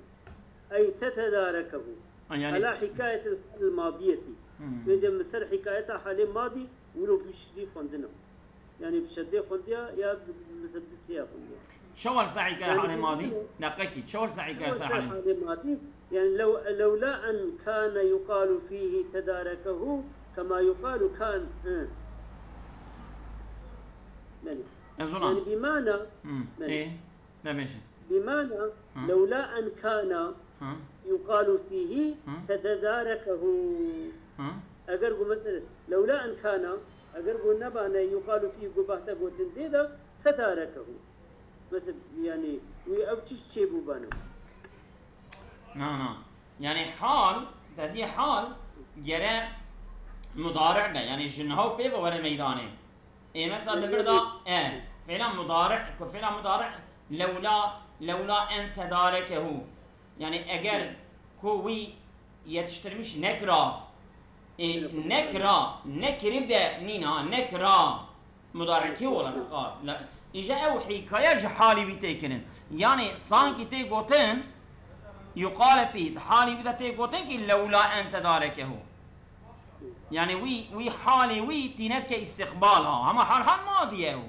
Ey tetedarekehu. Ha, yanî Ala hikayetil halil madiyeti. Hmm. Vêce min ser hikayeta halê madî wilo bi şidî xwendina. Yanî bi şeddê xwendiya ya bi, bi ziddiya xwendiya. Çawar sehî kar Yanî halê madî? Deqekî, çawar sehî kar ser halê? Halê madî. Yani lew, lewla en kana yuqalu fihi tedarekehu kema yuqalu kan. Hı. Yani, Ez ona. Yani bimana, Hmm. yani, Ê, ne bêje. Bimana, Ha. lewla en kana Ha. yuqalu fihi Ha. tedarekehu. Ha. Eger ku mesela, lewla en kana, eger ku nebane yuqalu fihi ku bahte gotin dê de, tedarekehu. Mesela, yani, wî ev çi çêbû bana? Na, na. Yani hal, dediği hal, gere mudari be. Yani ji niha û pê ve were meydanê. Ê mesela di vir de e, fêla mudari, ku fêla mudari lewla, lewla en tedarekehu. Yani eger ku wî yetiştirmiş nekira, ê, nekira, nekiribe nîna, nekira. Mudarikî olarak qal. La, îja ew hîkaye ji halî wî tê kirin. Yani sankî tê gotin, yuqale fî, halî wî de tê gotin ki lewla en tedarekehu. Yani wî, wî halê wî tîne dike îstiqbal ha. Hema hal hal madî ye ew.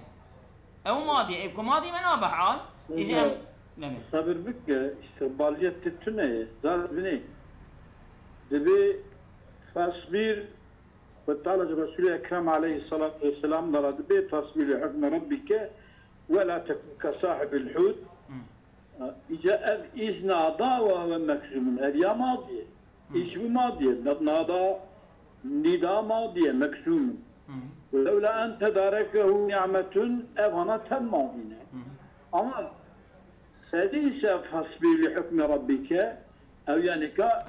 Ew madî ye. Ew ku madî me nabe hal. Îja ew, ne be. Sabir bike, îstiqbaliyet ti tune ye. Zat binê. Dibê fasbir, Xwedê Teala ji Resûlê Ekrem aleyhisselatu vesselam de re dibê fasbir li hukmi Rabbike ve la tekun ke sahibil hût. Hmm. Îca ev îz nada ve huve mekzûmun. Ev ya madî ye. Îş wî madî ye. Nada, nîda madî ye, mekzûm in. Hı hı. Lewla en tedarekehu ni'metun, ev hana tem madî ne. Hı hı. Ama sedî ise fasbir li hukmi rabbike, ew yanî ka,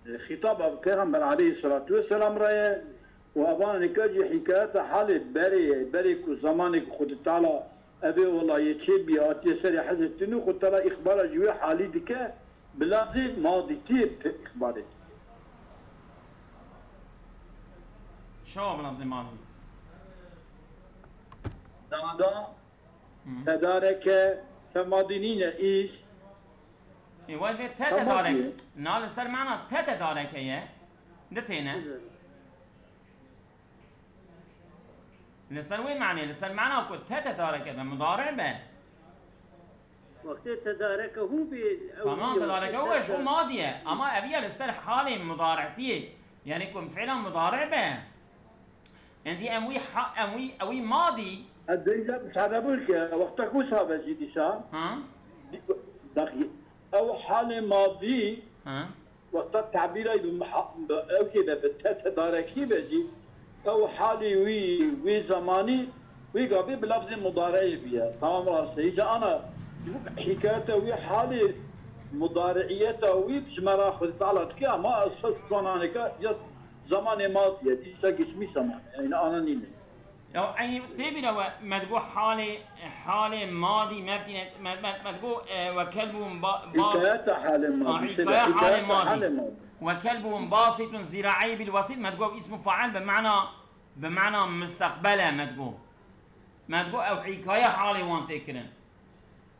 e, xîtaba Pêxember aleyhisselatu vesselam re ye. Û evan nika jî hîkayeta halê berê ye, berê ku zamanê ku Xwedê Teala Evê wela yê çê bîye hatiye serê Hezretî Nûh, Xwedê Teala îxbara ji wê halî dike, bi lafzê madîtiyê ixbarê dike. Çawa bi lafzê madî? Dada, Hı. Tedareke, te madî nîne, îş. Ê, wayê vê te Te tedarek. madî. Na li ser mana te tedareke ye. Di têne. Li ser wê manê, li ser mana ku te tedareke be, mudare be. Wextê tedarekehu bê, ew Tamam, tedarekehu be, ji madî ye. Ama ev ya li ser halê mudaretiyê. Yani ku fi'la mudare be. Endî em wî ha-, em wî, ew wî madî. Ez dêja misade bû ke wexta ku sabe jî dîsa. Ha? Daxî. Ew halê madî. Ha? Wexta tabîra bi miha-, bi ewkê de bi te tedarekî be jî, ew halî wî, wî zemanî, wî gavê bi lafzê mudareyê bûye. Tamam rast e. Îca ana hîkayeta wî halê mudariyeta wî ji me re Xwedê Teala dike, ama esas zananeke ya zemanê madiye, dîsa geçmiş zaman e. Yani ana nîne. Ya eynî tê bîra we, me digo halê, halê madî, me tîne, me, me, me digo, e, we kelbûn ba-, bas-, Hikayeta halê madî, ha, şöyle, hikaya halê hikayeta madî. Halê madî. We kelbûn basitun zira'i bil wasit, me digo ismu fail bi mana, bi mana mustaqbel e me digo. Me digo ew hikaya halê wan tê kirin.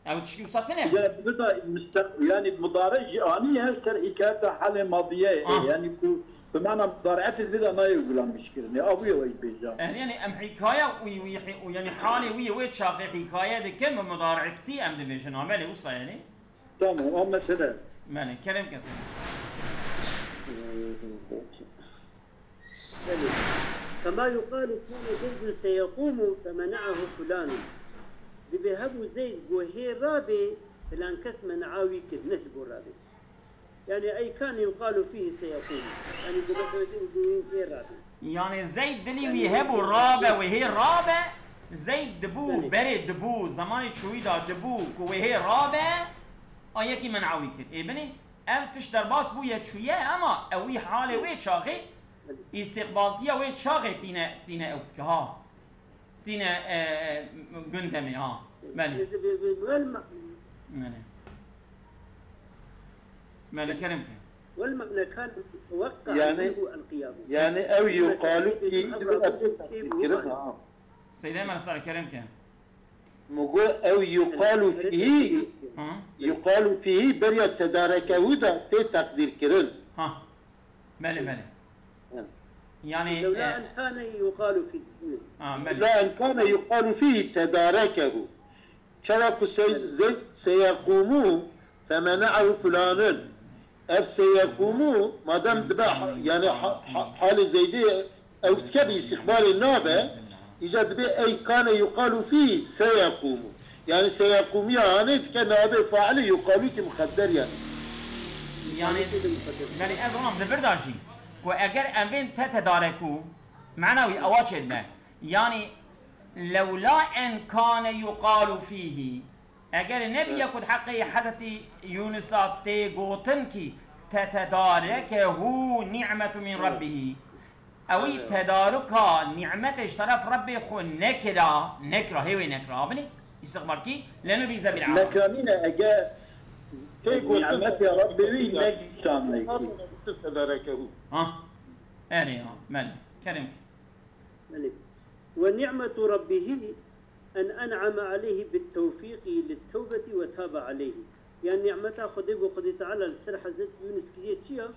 Ew tişkî wisa tune? Ya, bi da mustaq-, yani mudare jî anî her ser hikayeta halê madiye ye. Ah. Yani ku bi mana mudareetê zêde nayê gulanbîşkirinê. A bûye weyî bêja. Eh, yani em hikaya wî, wî, wî, yani halê wî wê çaxê hikaye dikin bi mudareetî em dibêjin. Ha, belê wisa yani. Tamam, o mesele. Belê, kerem kesin. Belê. Kema yuqalu kâne Zeydun seyeqûmu femena'ahu fulânun. Dibê hebû Zeyd got hê rabê, filan kes men'a wî kir, nehgo rabê. Yani ey kâne yuqalu fîhî seyeqûmu. Yani dibê hê rabê. Yani Zeyd dilî wî hebû rabe wê hê rabe, Zeyd dibû, Belê. Berê dibû, zemanê çûyî da dibû ku wê hê rabe, a yekî men'a wî kir. Ê binê, ev tişt derbas bûye çûye, ema ew wî halê wê çaxê, îstîqbaltiya wê çaxê tîne, tîne ew dike ha. Yine, e, gündemi, ha. Belê. Belê. Belê, kerem ke. والمعنى كان متوقع Yani, منه القيام. Yani ew yuqalu ki, Seydê Mela, sar kerem ke. Min got ew yuqalu fîhî, Ha? Yuqalu fîhî beriya tedarekehu de tê teqdîrkirin. Ha. Belê, belê. Hı. Yani, لولا e, أن كان يقال فيه. Ha, belê. لولا أن كان يقال فيه تداركه. Çawa ku se-, Zeyd seyequmu femene'ehu fulanun. Ev seyequmu, madem dibe ha-, yani ha-, ha-, halê Zeydê ew dike bi îstîqbalê nabe, îca dibe ey kane yuqalu fî seyequmu. Yani seyequmiya hanê dike nabê failê yuqalu ki muxedder yani. Yani, belê ez wan li vir de jî ku eger em bên te tedareku, mena wî ewa çêdibe. Yani, lewla en kane yuqalu fîhî, eger nebiye ku di heqê Hezretî Yûnisa tê gotin kî, tetedarekehu ni'metu min Hı. Rebbihî. Ewî Evet. tedaruka nîmetê ji teref Rebbê xwe nekira, nekira, hê wê nekira, binê, îstixbar kî, leno bîze bil amal. Nekira nîne, eger Tê gotin Nîmetê Rebbê wî negiştane kî. Tedarekehu. Ha. Erê, ha, belê. Kerem kî. Belê. ونعمة ربه أن أنعم عليه بالتوفيق للتوبة وتاب عليه. Yani nîmeta Xwedê ku Xwedê Teala li ser Hezret Yûnis kiriye çi ya?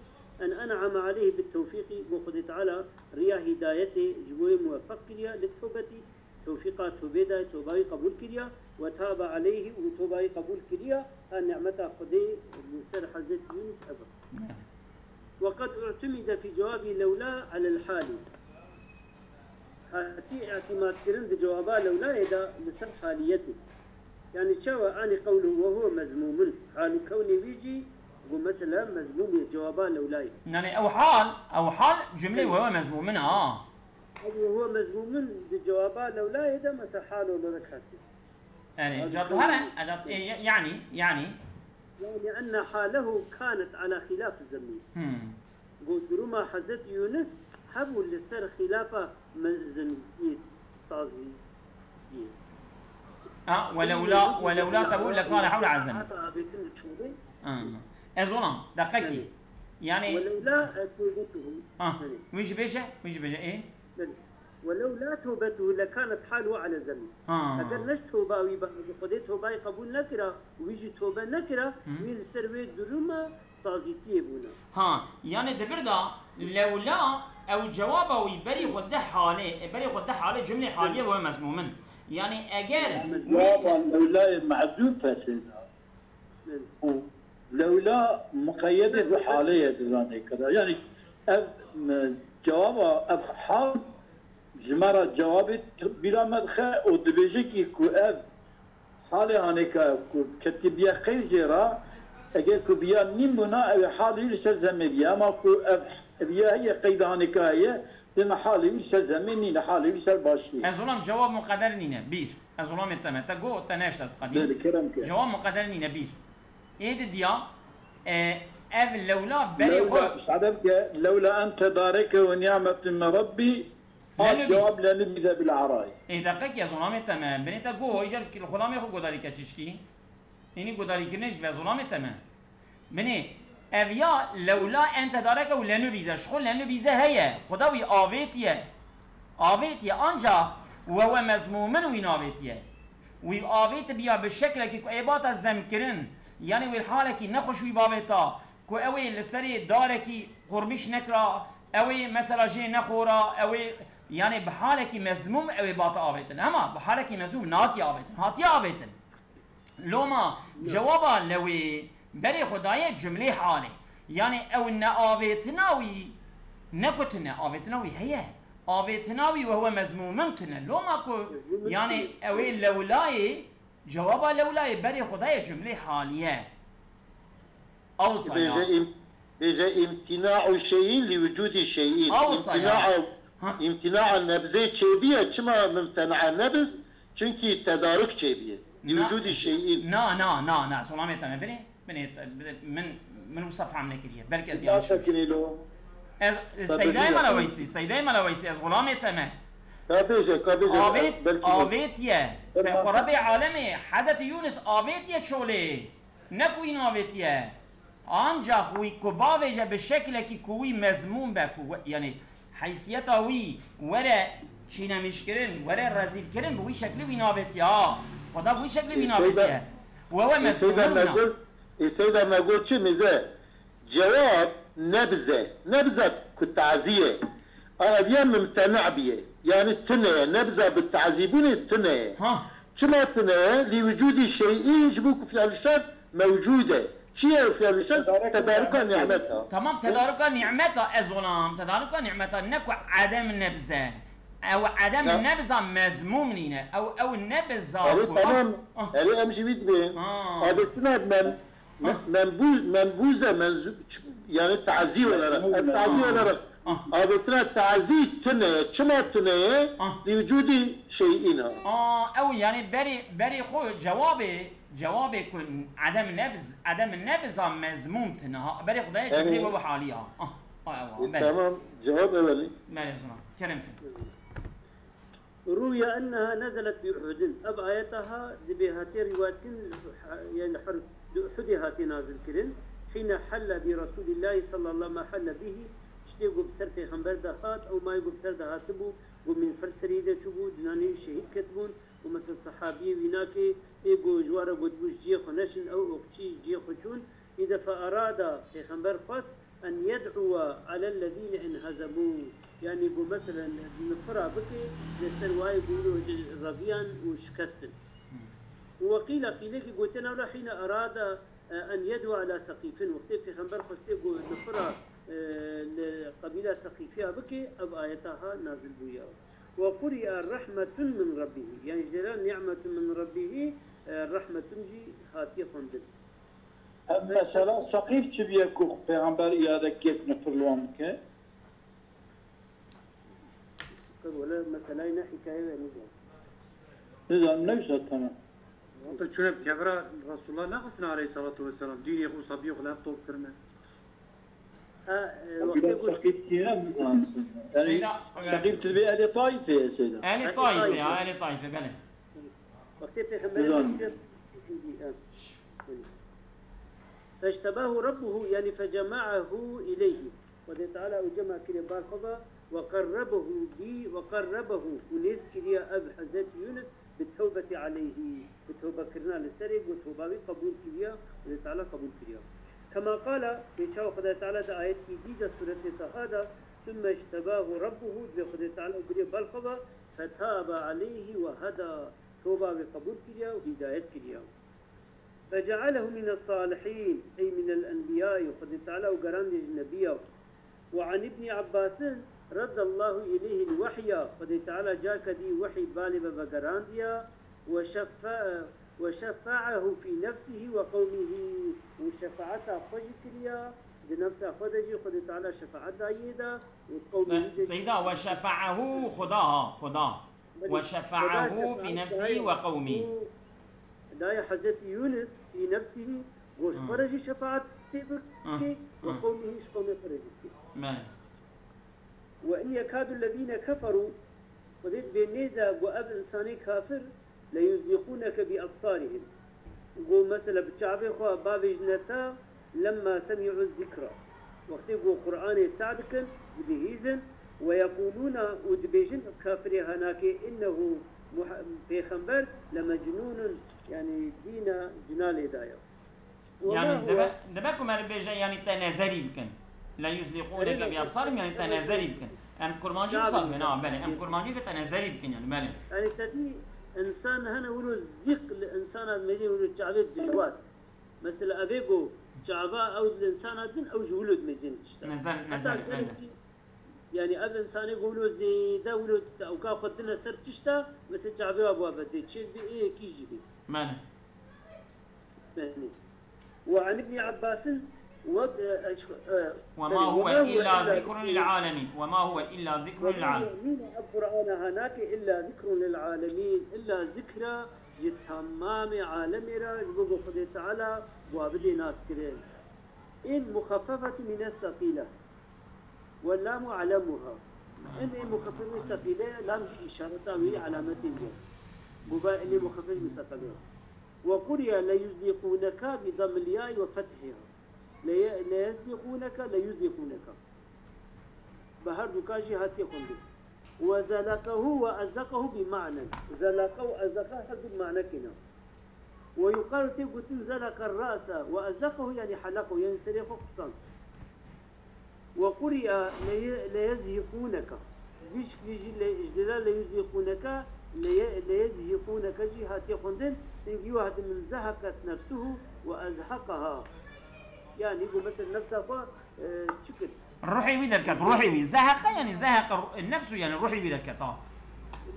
أن أنعم عليه بالتوفيق, ku Xwedê Teala riya hîdayetê ji bo wê muweffeq kiriye, للتوبة, tewfîqa tobê daye, toba wî qebûl kiriye, وتاب عليه, û toba wî qebûl kiriye, ha nîmeta Xwedê li ser Hezret Yûnis ev e. وقد اعتمد في جواب لولا على الحال. Hatî îtîmatkirin di cewaba lewlayê de li ser haliyetê. Yani çawa, anî qewlu وهو مذموم. Hal û kewnê wî jî ku mesela mezmûm e cewaba lewlayê. Yani ew hal, ew hal cümlê وهو مذموم ha. Ew وهو مذموم di cewaba lewlayê de mesela hal olarak hatî. Yani, Hal û ca tu kewnê here, wî. Ecat, e, ya-, yani, yani. Yani أن حاله كانت على خلاف الذم. Hmm. Got duruma Hezret Yûnis hebû li ser xilafa me-, zemîtiyê, tazîtiyê. Ha, welewla, welewla tebû lekane hewle ezem. Heta avêtin li çolê. Ha. Ez olam, deqekî. Belê. Yani Welewla, e, tewbetuhu. Ha, Belê. Wî jî bêje, wî jî bêje, ê? Belê. Welewla tewbetuhu lekanat haluhu ala zemmî. Ha. Eger ne ji toba wî ba, Xwedê tobayê qebûl nekira, wî jî tobe nekira, Hı. wî li ser wê duruma tazîtiyê bûna. Ha, yani di vir de lewla ew cewaba wî berî xwe deh halê, e, berî xwe deh halê cumlê haliye ve mezmûmin. Yani eger Yani wî te- cevaba lewlayê mehzûf e sêda. Belê. Û lewla muqeyyedê bi halê ye di zanê kira. Yani ev, m-, cewaba ev hal ji me re cewabê t-, bîra me dixe û dibêje kî ku ev halê hanêka ku ketibiye qey jê re, eger ku biya nîn bûna, ew ê halê wî li ser zemê biye. Ema ku ev, ev ya heye qeyda hanêka heye, dê me halê wî li ser zemê nîne, halê wî li ser başiyê. Ez olam cewab muqeder nîne, bîr. Ez olamê te me. Te got, te neşt ez qedî. Belê, kerem ke. Cewab muqeder nîne, bîr. Ê di diya, e, ev lewla berê Lewla, xwe müsaade bike, lewla en tedareke ve ni'metun min Rabbi, Leno bî. Cevap lenu bize bil aray. Ê deqekî ez olamê te me. Binê te go, îcar ki xulamê xwe godarî ke çişkî. Hînî godarîkirinê ji ve zolamê te me. Binê ev ya lewla en tedareke û lenu bize. Ji xwe lenu bize heye. Xuda wî avêtiye. Avêtiye ancax we we mezmûmin wî navêtiye. Wî avêtibiya bi şeklekî ku ê bata zemkirin. Yanî wê li halekî nexweş wî bavêta. Ku ew ê li serê darekî qurmîş nekira, ew ê mesela jê nexora, ew ê, yani bi halekî mezmûm ew ê bate avêtin. Hema bi halekî mezmûm natiye avêtin. Hatiye avêtin. Loma cewaba lewê berê xwe daye cumlê halê. Yani ew neavêtina wî, ne ku tune, avêtina wî heye. Avêtina wî we huwe mezmûmin tune. Loma ku, yani ew ê lewlayê, cewaba lewlayê berê xwe daye cumlê haliye. Awsa ya. Bêje im-, bêje imtina'u şey'in li wucudi şey'in. Awsa ya. İmtina'a, Ha. imtina'a nebzê çêbiye, çima mimtena'a nebz? Çünkü tedaruk çêbiye. Li Na-, wucudi şey'in. Na, na, na, na, solamê te me binê, binê, binê, min, min wisa fehm nekiriye. Belkî ez yanlış. Sekinî lo. Ez, Sekinî Seydayê lo. Mela Weysî, Seydayê Mela Weysî, ez xulamê te me. Ka bêje, ka bêje, Avêt, belkî avêtiye. Ser xwe Rebê alemê, Hezretî Yûnis avêtiye çolê. Ne ku wî navêtiye. Ancax wî ku bavêje bi şeklekî ku wî mezmûm be, ku we, yanî heysiyeta wî were çînemîşkirin, were rezîlkirin, bi wî şeklî wî navêtiye. Ha, Xweda bi wî şeklî wî Ê, Seyda, navêtiye. We we ê, Seyda mezmûm nabîna. Megul, ê, Seyda Megul çi mize? Cewab nebze. Nebze ku tazî ye. A ev ya mimtena biye. Yanî tune ye. Nebza bi tazîbûnê tune ye. Ha. Çima tune ye? Lî wicûdî şeyî ji bo ku fiil şert mewcûd e. Çi ye fiil şert? Tedaruka Tedaruka nimet. Nimet a. Tamam, tedaruka nimeta ez olam. Tedaruka nimeta ne ku edem nebze. Ew edem Ya. nebza mezmûm nîne. Ew, ew nebza Erê ku tamam. Ah, ah. Erê em jî wî dibê. Ha. Avêtina mem-, me-, Ah. membûz, membûze, menzu-, ç-, yani tazî olarak. Em tazî Ah. olarak. Ah. Avêtina tazî tune ye. Çima tune ye? Ah. Li vücudî şeyîna. Ah, ew yani berê, berê xwe cewabê, cewabê ku edem nebz, edem nebza mezmûm tine ha. Berê xwe daye Evet. cumlê we halî ha. Ah, ah, ew, E, belê. Tamam. Cevap evelî. Belê zina. Kerem kin. Ruya enneha nezelet bi Uhudin. Ev ayeta ha dibê hatiye rîwayet kirin, yani her di Uhudê hatiye nazil kirin. Hîne helle bi Resulillahi sallallahu ma helle bihi. Tiştê ku bi ser Pêxember de hat, ew mayê ku bi ser de hatibû, ku min fir serî de çûbû, dinanê şehîd ketibûn, û mesela sehabiyê wî nakê, ê ku ji wan re gotibû ji cihê xwe neşin, ew oqçî ji cihê xwe çûn. Î defa erada Pêxember xwest, en yed'uwe alellezîne inhezemû, yanî ku meselen nifira bike li ser wayê ku wilo reviyan û şikestin. Û weqîla qîlekî gote newla hîne erada, e, en yed'uwe ala seqîfin, wextê Pêxember xwestê ku nifira, e, li qebîla Seqîfiya bike, ev ayeta ha nazil bûye. Ve quri'a rehmetun min Rabbihî, yanî ji dera ni'metun min Rabbihî, e, rehmetun jî hatiye xwendin. Ev mesela Seqîf çi bûye ku Pêxember îrade kek nifir li wan bike? Wele meselay ne hîkaye ve nizam. Nizam, neyse, tamam. Wata çûne bi kevira Resulullah nexistin aleyhissalatu vesselam. Dînê xwe, sabiyê xwe li hev top kirine. Ha, e, Ew wextê biraz got Seqîf çi ye, nizam. Yani Seyda, Seqîf tu dibê elê Taîfê ye, Seyda. Elê Elê Taîfê ya, Taîfê. Elê Taîfê, belê. Wextê Pêxemberê Nizam. Hindî, ha. Fectebahu Rabbuhu, yani fecema'ahu ileyhi. Xwedê Teala ew cema kiriye bal xwe ve, ve qerrebehu bi, ve qerrebehu, û nêz kiriye ev Hezretî Yûnis bi tewbetî aleyhî, bi tewbekirina li serê, got tewba wî qebûl kiriye, Xwedê Teala qebûl kiriye. Kema qala, wê çawa Xwedê Teala di ayetkî dî de sûretê Taha de, thumme ictebahu Rabbuhu, divê Xwedê Teala ew biriye bal xwe ve, fetabe aleyhî ve heda, tewba wî qebûl kiriye û hîdayet kiriye. Fecealehu mines salihîn, ey minel enbiyayî, Xwedê Teala ew gerandê ji nebiya. Ve an Îbnî Ebbasin, reddallahu ileyhil wehya, Xwedê Teala carka dî wehî balê ve vegerandiya, ve şefe-, ve şefe'ehu fî nefsihî ve qewmihî, û şefaeta xwe jî kiriya, di nefsa xwe de jî Xwedê Teala şefaet dayê de, û qewmihî Se-, de jî Seyda, ve şefe'ehu, Xuda ha, Xuda. Belê, Ve şefa'ahu Xweda fi şefaet nefsihi daye ve qewmî. Û daye Hezretî Yûnis fî nefsihî, got ji xwe re jî şefaet pê bike, Hı, ve hı. qewmihî, ji qewmê xwe re jî bike. Belê. Ve in yekadu lezîne keferû, Xwedê dibê nêze got ev insanê kafir, leyuzlîqûneke bi ebsarihim. Got mesela bi çavê xwe bavêjine te, lemma semî'u zikra. Wextê ku Qur'anê seh dikin, dibihîzin, ve yeqûlûne, û dibêjin ev kafirê hanakê, innehu Muha-, Pêxember lemecnûnun, yanî dîna cina lê daye. Ve ma Yani huwe dibe, dibe ku me li bêje, yani te nezerî bikin. Le yuzlîqûneke bi ebsarim, yani te nezerî bikin. Em kurmancî wisa dibin, ha, belê. Em kurmancî dibin te nezerî bikin, yani, belê. Yani te dî insan hene wilo zîq li insana dimêjin, wilo çavê dijwar. Mesela evê ku çava ew li insana din, ew ji wilo dimêjin tişta. Nezer, Heta nezer, gelek belê. Jî, yani ev insanê ku wilo zêde wilo ewka xwe dine ser tişta, mesela çavê wa bû ve dê çê bi ê yekî jî bê. Belê. Belê. Ve an Îbnî Ebbasîn, ve, e, e, Ve ma huve illa zikrun lil alemîn. Ve ma huve illa zikrun lil alemîn. Nîne ev Qur'ana hanake illa zikrun lil alemîn. Illa zikra ji temamê alemê re, ji bo ku Xwedê Teala wa bidê naskirin. In muxeffefetu mines sekîle. Ve lamu alemuha. Ennê muxefefî sekîle, lam jî îşareta wî, alametê wî ye. Goba ennê muxefefî sekîle. Ve quriya leyuzîqûneke bi dammil yay ve fethiha. Leye-, leyezîqûneke, leyuzîqûneke. Bi her duka jî hatiye xwendin. Ve zeleqehu ve ezleqehu bi ma'nen. Zeleqe û ezleqe her du manekê ne. Ve yuqalu tê gotin zeleqe ra'se ve ezleqehu, yanî heleqehu, yanî serê xwe qusand. Ve quri'a leye-, leyezhîqûneke. Vî şiklî jî le-, ji dêla leyuzîqûneke, leye-, leyezhîqûneke jî hatiye xwendin, hingî wahdi min zeheqet nefsuhu ve ezheqeha. Yanî ku mesela nefsa xwe, e, çi kir? Ruhê wî derket, ruhê wî. Zeheqe yanî zeheqe ru-, nefsu yanî ruhê wî derket, ha.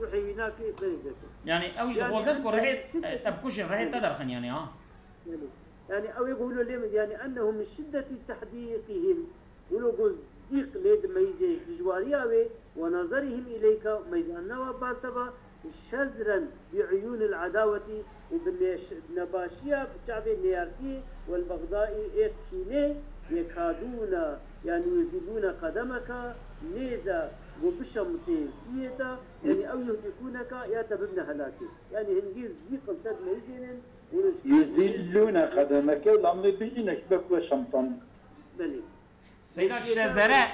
Ruhê wî nake, belê derket. Yanî ew jî dixwazin ku rihê, yanî, e, te bikuşin, rihê te derxin yanî, ha. Belê. Yanî ew ê ku wilo lê min, yanî ennehu min şiddetî tehdîqihim. Wilo ku zîq lê dimeyzê ji dijwariya wê, ve nazerihim îleyke, meyzanina we bal te ve, şezren bi uyûnil edawetî û bi nêş-, nebaşiya bi çavê nêyartiyê, wel bexdaî ê kînê, yekadûne, yanî yuzîlûne qedemeke, nêze ku bişemitê piyê te, yanî ew yuhlîkûneke ya te bibine helakê. Yanî hingî zîqin te dimeyzênin, Yuzîllûne qedemeke, lamê bijîne ki be ku şemtan. Belê. Seyda şezere,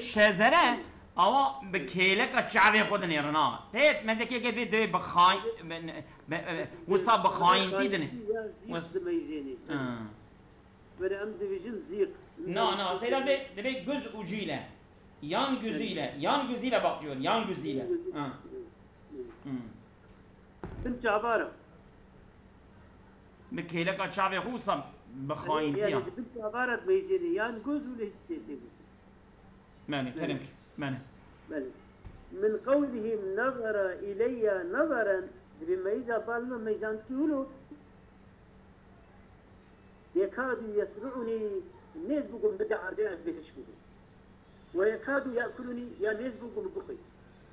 şezere, awa bi kêleka çavê xwe dinêrin ha. Tê mezekê ke vê divê bi xay-, bi, bi, bi, wisa bi xayintî dinê. Ya zîq Wis- dimeyzênê. Ha. Were em dibêjin zîq. Na, na, seyda dibê, dibê guz ucîle. Yan guzîle, yan guzîle bakıyor, yan guzîle. Ha. Hmm. Bin çavara. Bi kêleka çavê xwe wisa bi xayintî ya. Yani bin çavara dimeyzênê, yan goz û lê tê gotin. Mene, kerem ki, mene. Belê. Min qewlihim nazara ileyya nazaran, dibê meyza bal me meyzandikî wilo. Yekadu yesru'uni, nêz bû ku min bide erdê ez bê hiş bibim. Ve yekadu ye'kuluni, ya nêz bû ku min bixwî.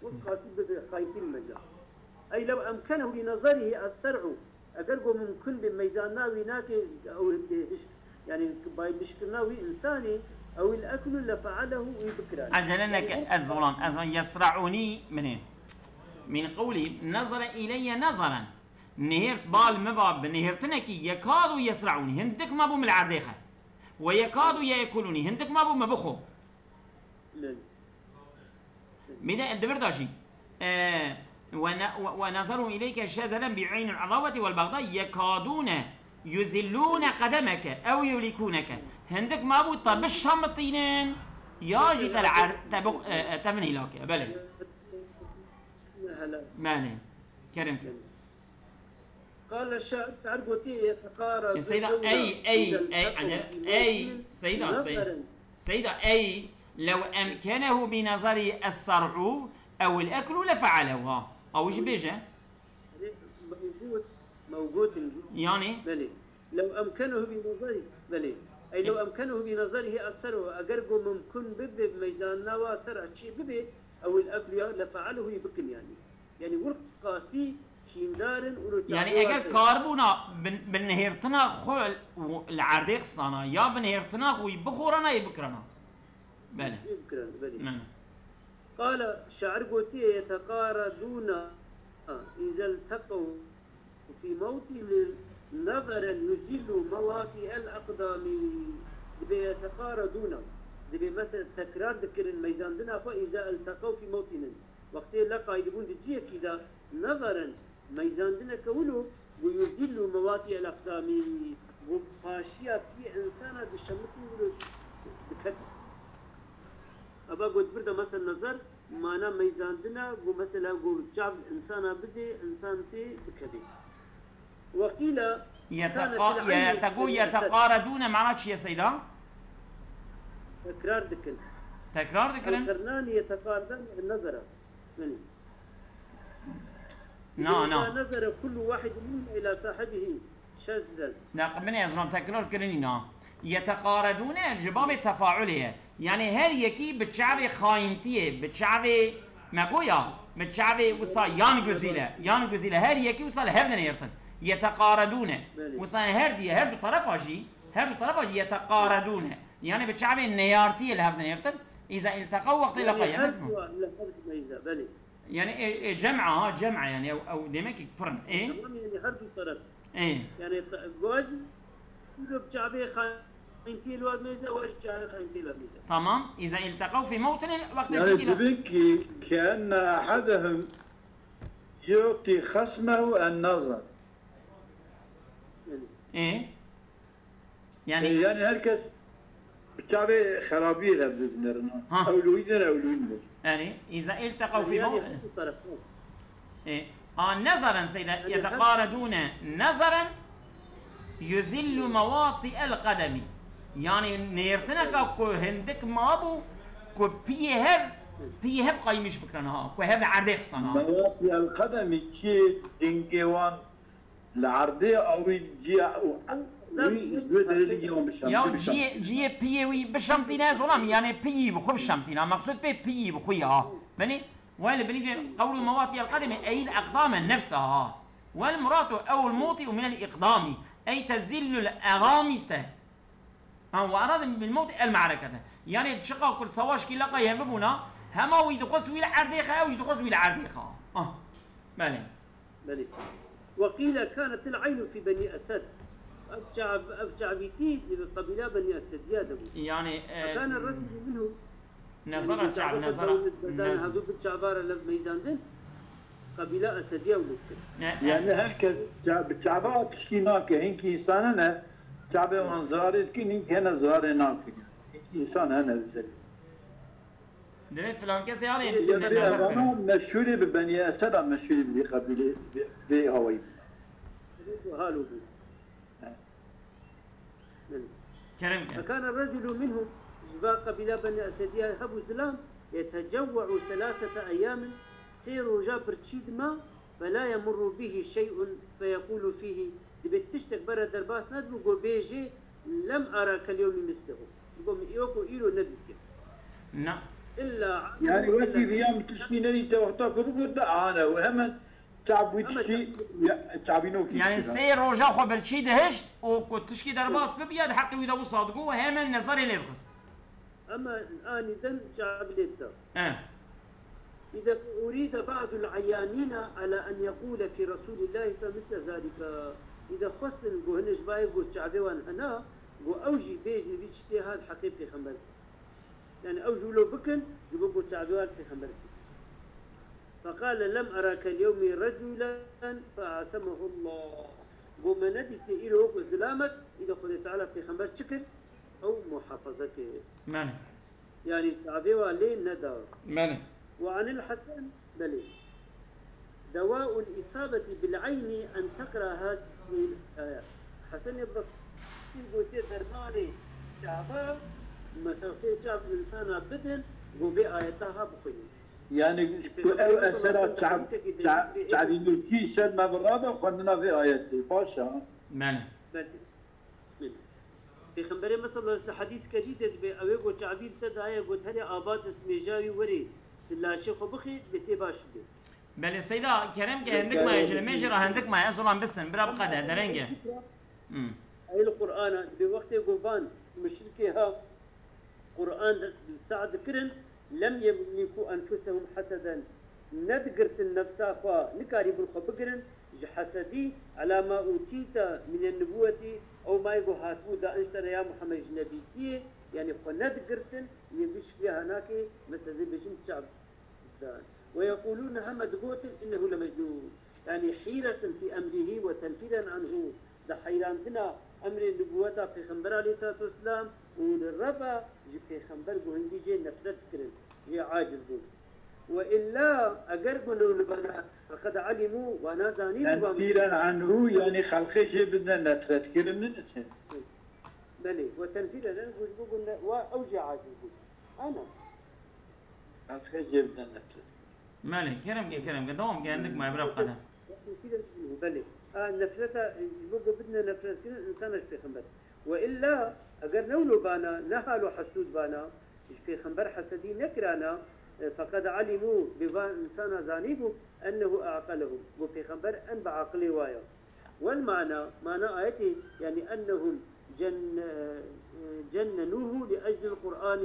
Wek qasî bibe xaytî min meza. Ey lew emkenehu bi nazarihi es-ser'u, eger ku mumkin be meyzanina wî nake ew hiş, yani baymişkirina wî insanî, ew il eklu le fe'alehu, wî bikirane. Ecele neke, ez zolan, ez zolan, yesra'uni min ê. Min qewlî nazara ileyye nazaran. Nihêrt bal mi va bi nihêrtinekî yekadu yesra'ûnî, hindik mabû min li erdê xe. We yekadu yekulûnî, hindik mabû min bixwe. Lê. Mîde di vir de jî, e, we ne-, we, we nazerû îleyke şezeren bi eynil edaweti wel bexda yekadûne yuzillûne qedemeke ew yuhlîkûneke. Hindik mabû te bişemitînin, ya jî te li er-, te bi-, e, e, te min hîlake. Belê. Belê. Kerem ke. Qale şair, şair gotî, yeteqaredûne. E, Seyda, ey, ey, ey, ecele, ey, Seyda, Seyda. Seyda, ey, lew emkenehu bi nazari es-sar'u ew el-eklu lefe'alehu, ha. Ew jî bêje. Mewgut, mewgutin. Yani? Belê. Lew emkenehu bi nazari, belê. Ey, lew emkenehu bi nazarihi es-sar'u, eger ku mumkin bibe, meydanina wa ser çê bibe, ew el-eklu ya, lefe'alehu, bikin yani. Yani wir qasî şîndar in û Yani eger karbûna bi, bi nihêrtina xwe li erdê xistana ya bi nihêrtina xwe wî bixorana yê bikirana. Belê. Yê bikirana, belê. Belê. Qale şair gotiye, yeteqaredûne îzel teqew fî mewtînin nezeren yuzîllu mewatî el eqdamî. Dibê yeteqaredûne. Dibê mesela tekrar dikirin meydandina xwe îzel teqew fî mewtînin. Wextê leqay dibûn di ciyekî de, neverin, meyzandineke wilo, ku yuzîllu mewatî el eqdamî, ku paşiya piyê insana dişemitî wilo diketin. Eva ku di vir de mesela nezer, mana meyzandina, ku mesela ku çav insana bidê, insan tê bikevê. Wekîla Yeteqa-, yetequ-, yeteqaredûne mana çi ye Seyda? Tekrar dikin. Tekrar dikirin? El-qernani yeteqaredan nezera. Yani. Na, na. Îza nezere kullu wahidin minhum ila sahibihi şezren. Na, min ez ram tekrar kirinî na. Yeteqaredûne ji babê tefaulê ye. Yani her yekî bi çavê xayintiyê, bi çavê me goya, bi çavê wisa yan guzîle, yan guzîle her yekî wisa li hev dinêrtin. Yeteqaredûne. Belê. Wisa her diye, her du terefa jî, her du terefa jî yeteqaredûne. Yani bi çavê neyartiyê li hev dinêrtin. Îza îlteqew wextê Yani leqa her yemek du, mi? Li her du meyze, belê. Yani ê, ê cem'a ha, cem'a yani ew, ew demek ki pir in. Ê? Tamam, yani her du taraf. Ê. Yani gojî, tu bi çavê xayintiyê li wad meyze, waj çavê xayintiyê li wad meyze. Tamam. Îza îlteqew fî mewtinin wextê Yani tişkî le. Demek ki kenne ahadehum yu'ti khasmehu en nazar. Ê. Yani, Yani yani herkes bi çavê xerabiyê re binerin. Ha. Ewlûyî din, ewlûyî din. Yani îza îlteqew fî Yani mewtinin. her du taraf. Ê, a nezaran seyda yeteqaredûne nezaran yuzillu mewatî el qedemî. Yani nêrtineka ku hindik mabû ku piyê hev, piyê hev qaymiş bikirin ha, ku hev li erdê xistan ha. Mewatî el qedemî çi dingê wan li erdê awî ciya û wî ji wê derê dingê wan bişan. Ya ciyê, ciyê piyê wî bişemtîne zolam, yani piyî bi xwe bişemtîne. Maqsud pê piyî bi xwe ya. Beni, ويل بني قول مواتي القدم أي الأقدام نفسها. والمراد أو الموطئ من الإقدام أي تزل الأغامس. Ha, وأراد بالموطئ المعركة. Yani çiqa ku savaş kî leqa yevbûna, hema wî dixwest wî li erdê xe, wî dixwest wî li erdê xe. Ah, belê. Belê. وقيل كانت العين في بني أسد. Ev çav-, ev çavîtî li qebîla Benî Esediya de bû. Yani e, فكان الرجل منهم nezara çav, nezara. Hadu bi çavara lev meyzandin. Qebîla Esediya û Lût. Ne, ne. Yani herkes ça- bi çava tişkî nake. Hinkî însan hene çavê wan zirarê dikin, hinkî hene zirarê nakin. Hinkî însan hene özel. Direkt filan kesê yani. Yemrê evana meşhûrê bi Benî Eseda meşhûrê bi vê qebîlê vê- vê awayî. Halo bû. Kerem ke. فكان الرجل منهم, ji va qebîla Benî Esediya hebû zilam, يتجوع ثلاثة أيام, sê roja birçî dima, فلا يمر به شيء فيقول فيه, dibê tiştek bere derbas nedibû, go bêjê, لم أرى كاليوم مثله. Go min îro ku îro nedîtiye. Na. إلا Yani wekî viyan tiştî nedîte wexta ku bigurte ane û hemen çavî tiştî çavînokî. Yani sê roja xwe birçî dihişt û ku tişkî derbas bibiya di heqê wî de wisa digot û hemen nezarê lê dixist. Ama aniden çavî lê dida. Eh. إذا أريد بعض العيانين على أن يقول في رسول الله صلى الله عليه وسلم مثل ذلك. Îde xwestin ku hinek ji vayê ku çavê wan hena, ku ew jî bêjin vî tiştê ha di heqê pêxember. Yani ew jû lo bikin, ji bo ku çavê wan pêxember bikin. فقال لم أرى كاليوم رجلا فعصمه الله. Go me nedîtiye îro wekî zilamek, îde Xwedê Teala pêxember çi kir? Ew muhafaza kir. Belê. Yani çavê wa lê neda. Belê. وعن الحسن, belê. دواء الإصابة بالعين أن تقرأ هذه الآية. Hesenê Basrî gotiye dermanê çava, mesafê çav insana bidin, go vê ayeta ha bixwînin. Yani ku ew esera çav- ça- çavînokî ser me bi rabe xwendina vê ayetê. Baş e. Belê. Belê. Pêxemberê me sallallahu aleyhi ve sellem hadîs kedî de dibê, ew ê got çavî li te daye, got herê aba destmêja wî werê, tu laşê xwe bixê, dibê tê baş bibê. Belê seyda kerem ke hindik maye ji li mêjê re hindik maye, ez olan bisin, bira biqede, derenge. Hmm. Ey li Qur'ana, dibê wextê ku van muşrikê ha Qur'an de sa dikirin, لم يملكوا أنفسهم حسدا, nedigirtin nefsa xwe, nikarîbin xwe bigirin ji hesedî, على ما أوتيت من النبوة, ew mayê ku hatibû da enştene ya Muhammed ji nebîtiyê, yani xwe nedigirtin, yê vî şikliya hanakê, mesela zê bêjin çav dan. ويقولون, heme digotin, إنه لمجنون. Yani حيرة في أمره وتنفيرا عنه. Di heyrantina emrê nubûweta Pêxember aleyhissalatu vesselam û li reva ji Pêxember ku hingî jê nefret dikirin, jê aciz bûn. وإلا, eger ku ne wilo bana, فقد علموا, wana zanîbû, Tenfîren anhu, yani xelqê jê bidine nefret kirinin için. Belê, وتنفيرا عنه, ji bo ku ne, wa ew jê aciz bûn. Ana. Xelqê jê bidine nefret. Belê, kerem ke, kerem ke, dewam ke, hindik maye, bira biqede. Belê. A, nefreta, ji bo ku bidine nefret kirin insana ji pêxember. وإلا, eger ne wilo bana, ne halo hesûd bana, ji pêxember hesedî nekirana, e, فقد علموا, bê van insana zanîbû, أنه أعقلهم, ku pêxember en bi aqilê wa ya. والمعنى, mana ayetê, yani أنهم جن-، جننوه لأجل القرآن،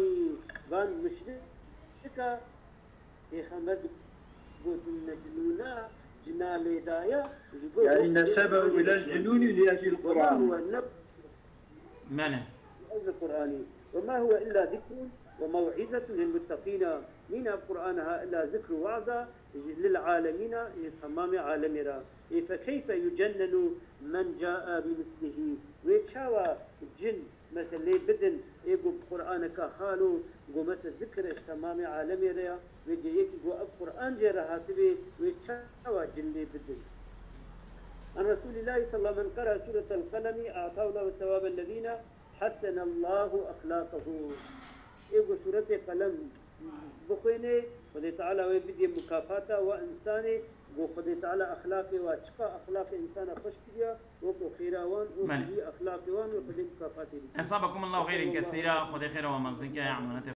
van muşrika Pêxember digotin mecnûna, cina lê daye, ji bo Yani nesebehu ilel cunûnî li eclil Qur'an. Wema huwe ne-, Mene. li eclil Qur'anî. Wema huwe illa zikrun ve mew'izetun lil muttaqîna. Nîne ev Qur'ana ha illa zikr û wa'za, ji lil alemîna, ji temamê alemê re. Ê fe keyfe yucennenu men ca'a bi mislihî. Wê çawa cin, mesela, lê bidin, ê ku bi Qur'aneke halo, ku mesela zikir e ji temamê alemê re ya, wê cê yekî ku ev Qur'an jê re hatibê, wê çawa cin lê bidin? An Resulillahi sallallahu men qera suretel qelemi a'tahu Allahu sevabel lezîne hassenallahu ahlaqehu. Ê ku suretê qelem bixwêne, Xwedê Teala wê bidê mukafata wa insanê, ku Xwedê Teala exlaqê wa, çiqa exlaqê insana xweş kiriya, weko xêra wan û Belê. Xwedî exlaqê wan wê Xwedê mukafatê bidê. Esabakumullahu xeyren kesîra, Xwedê xêra we mezin ke, emanetê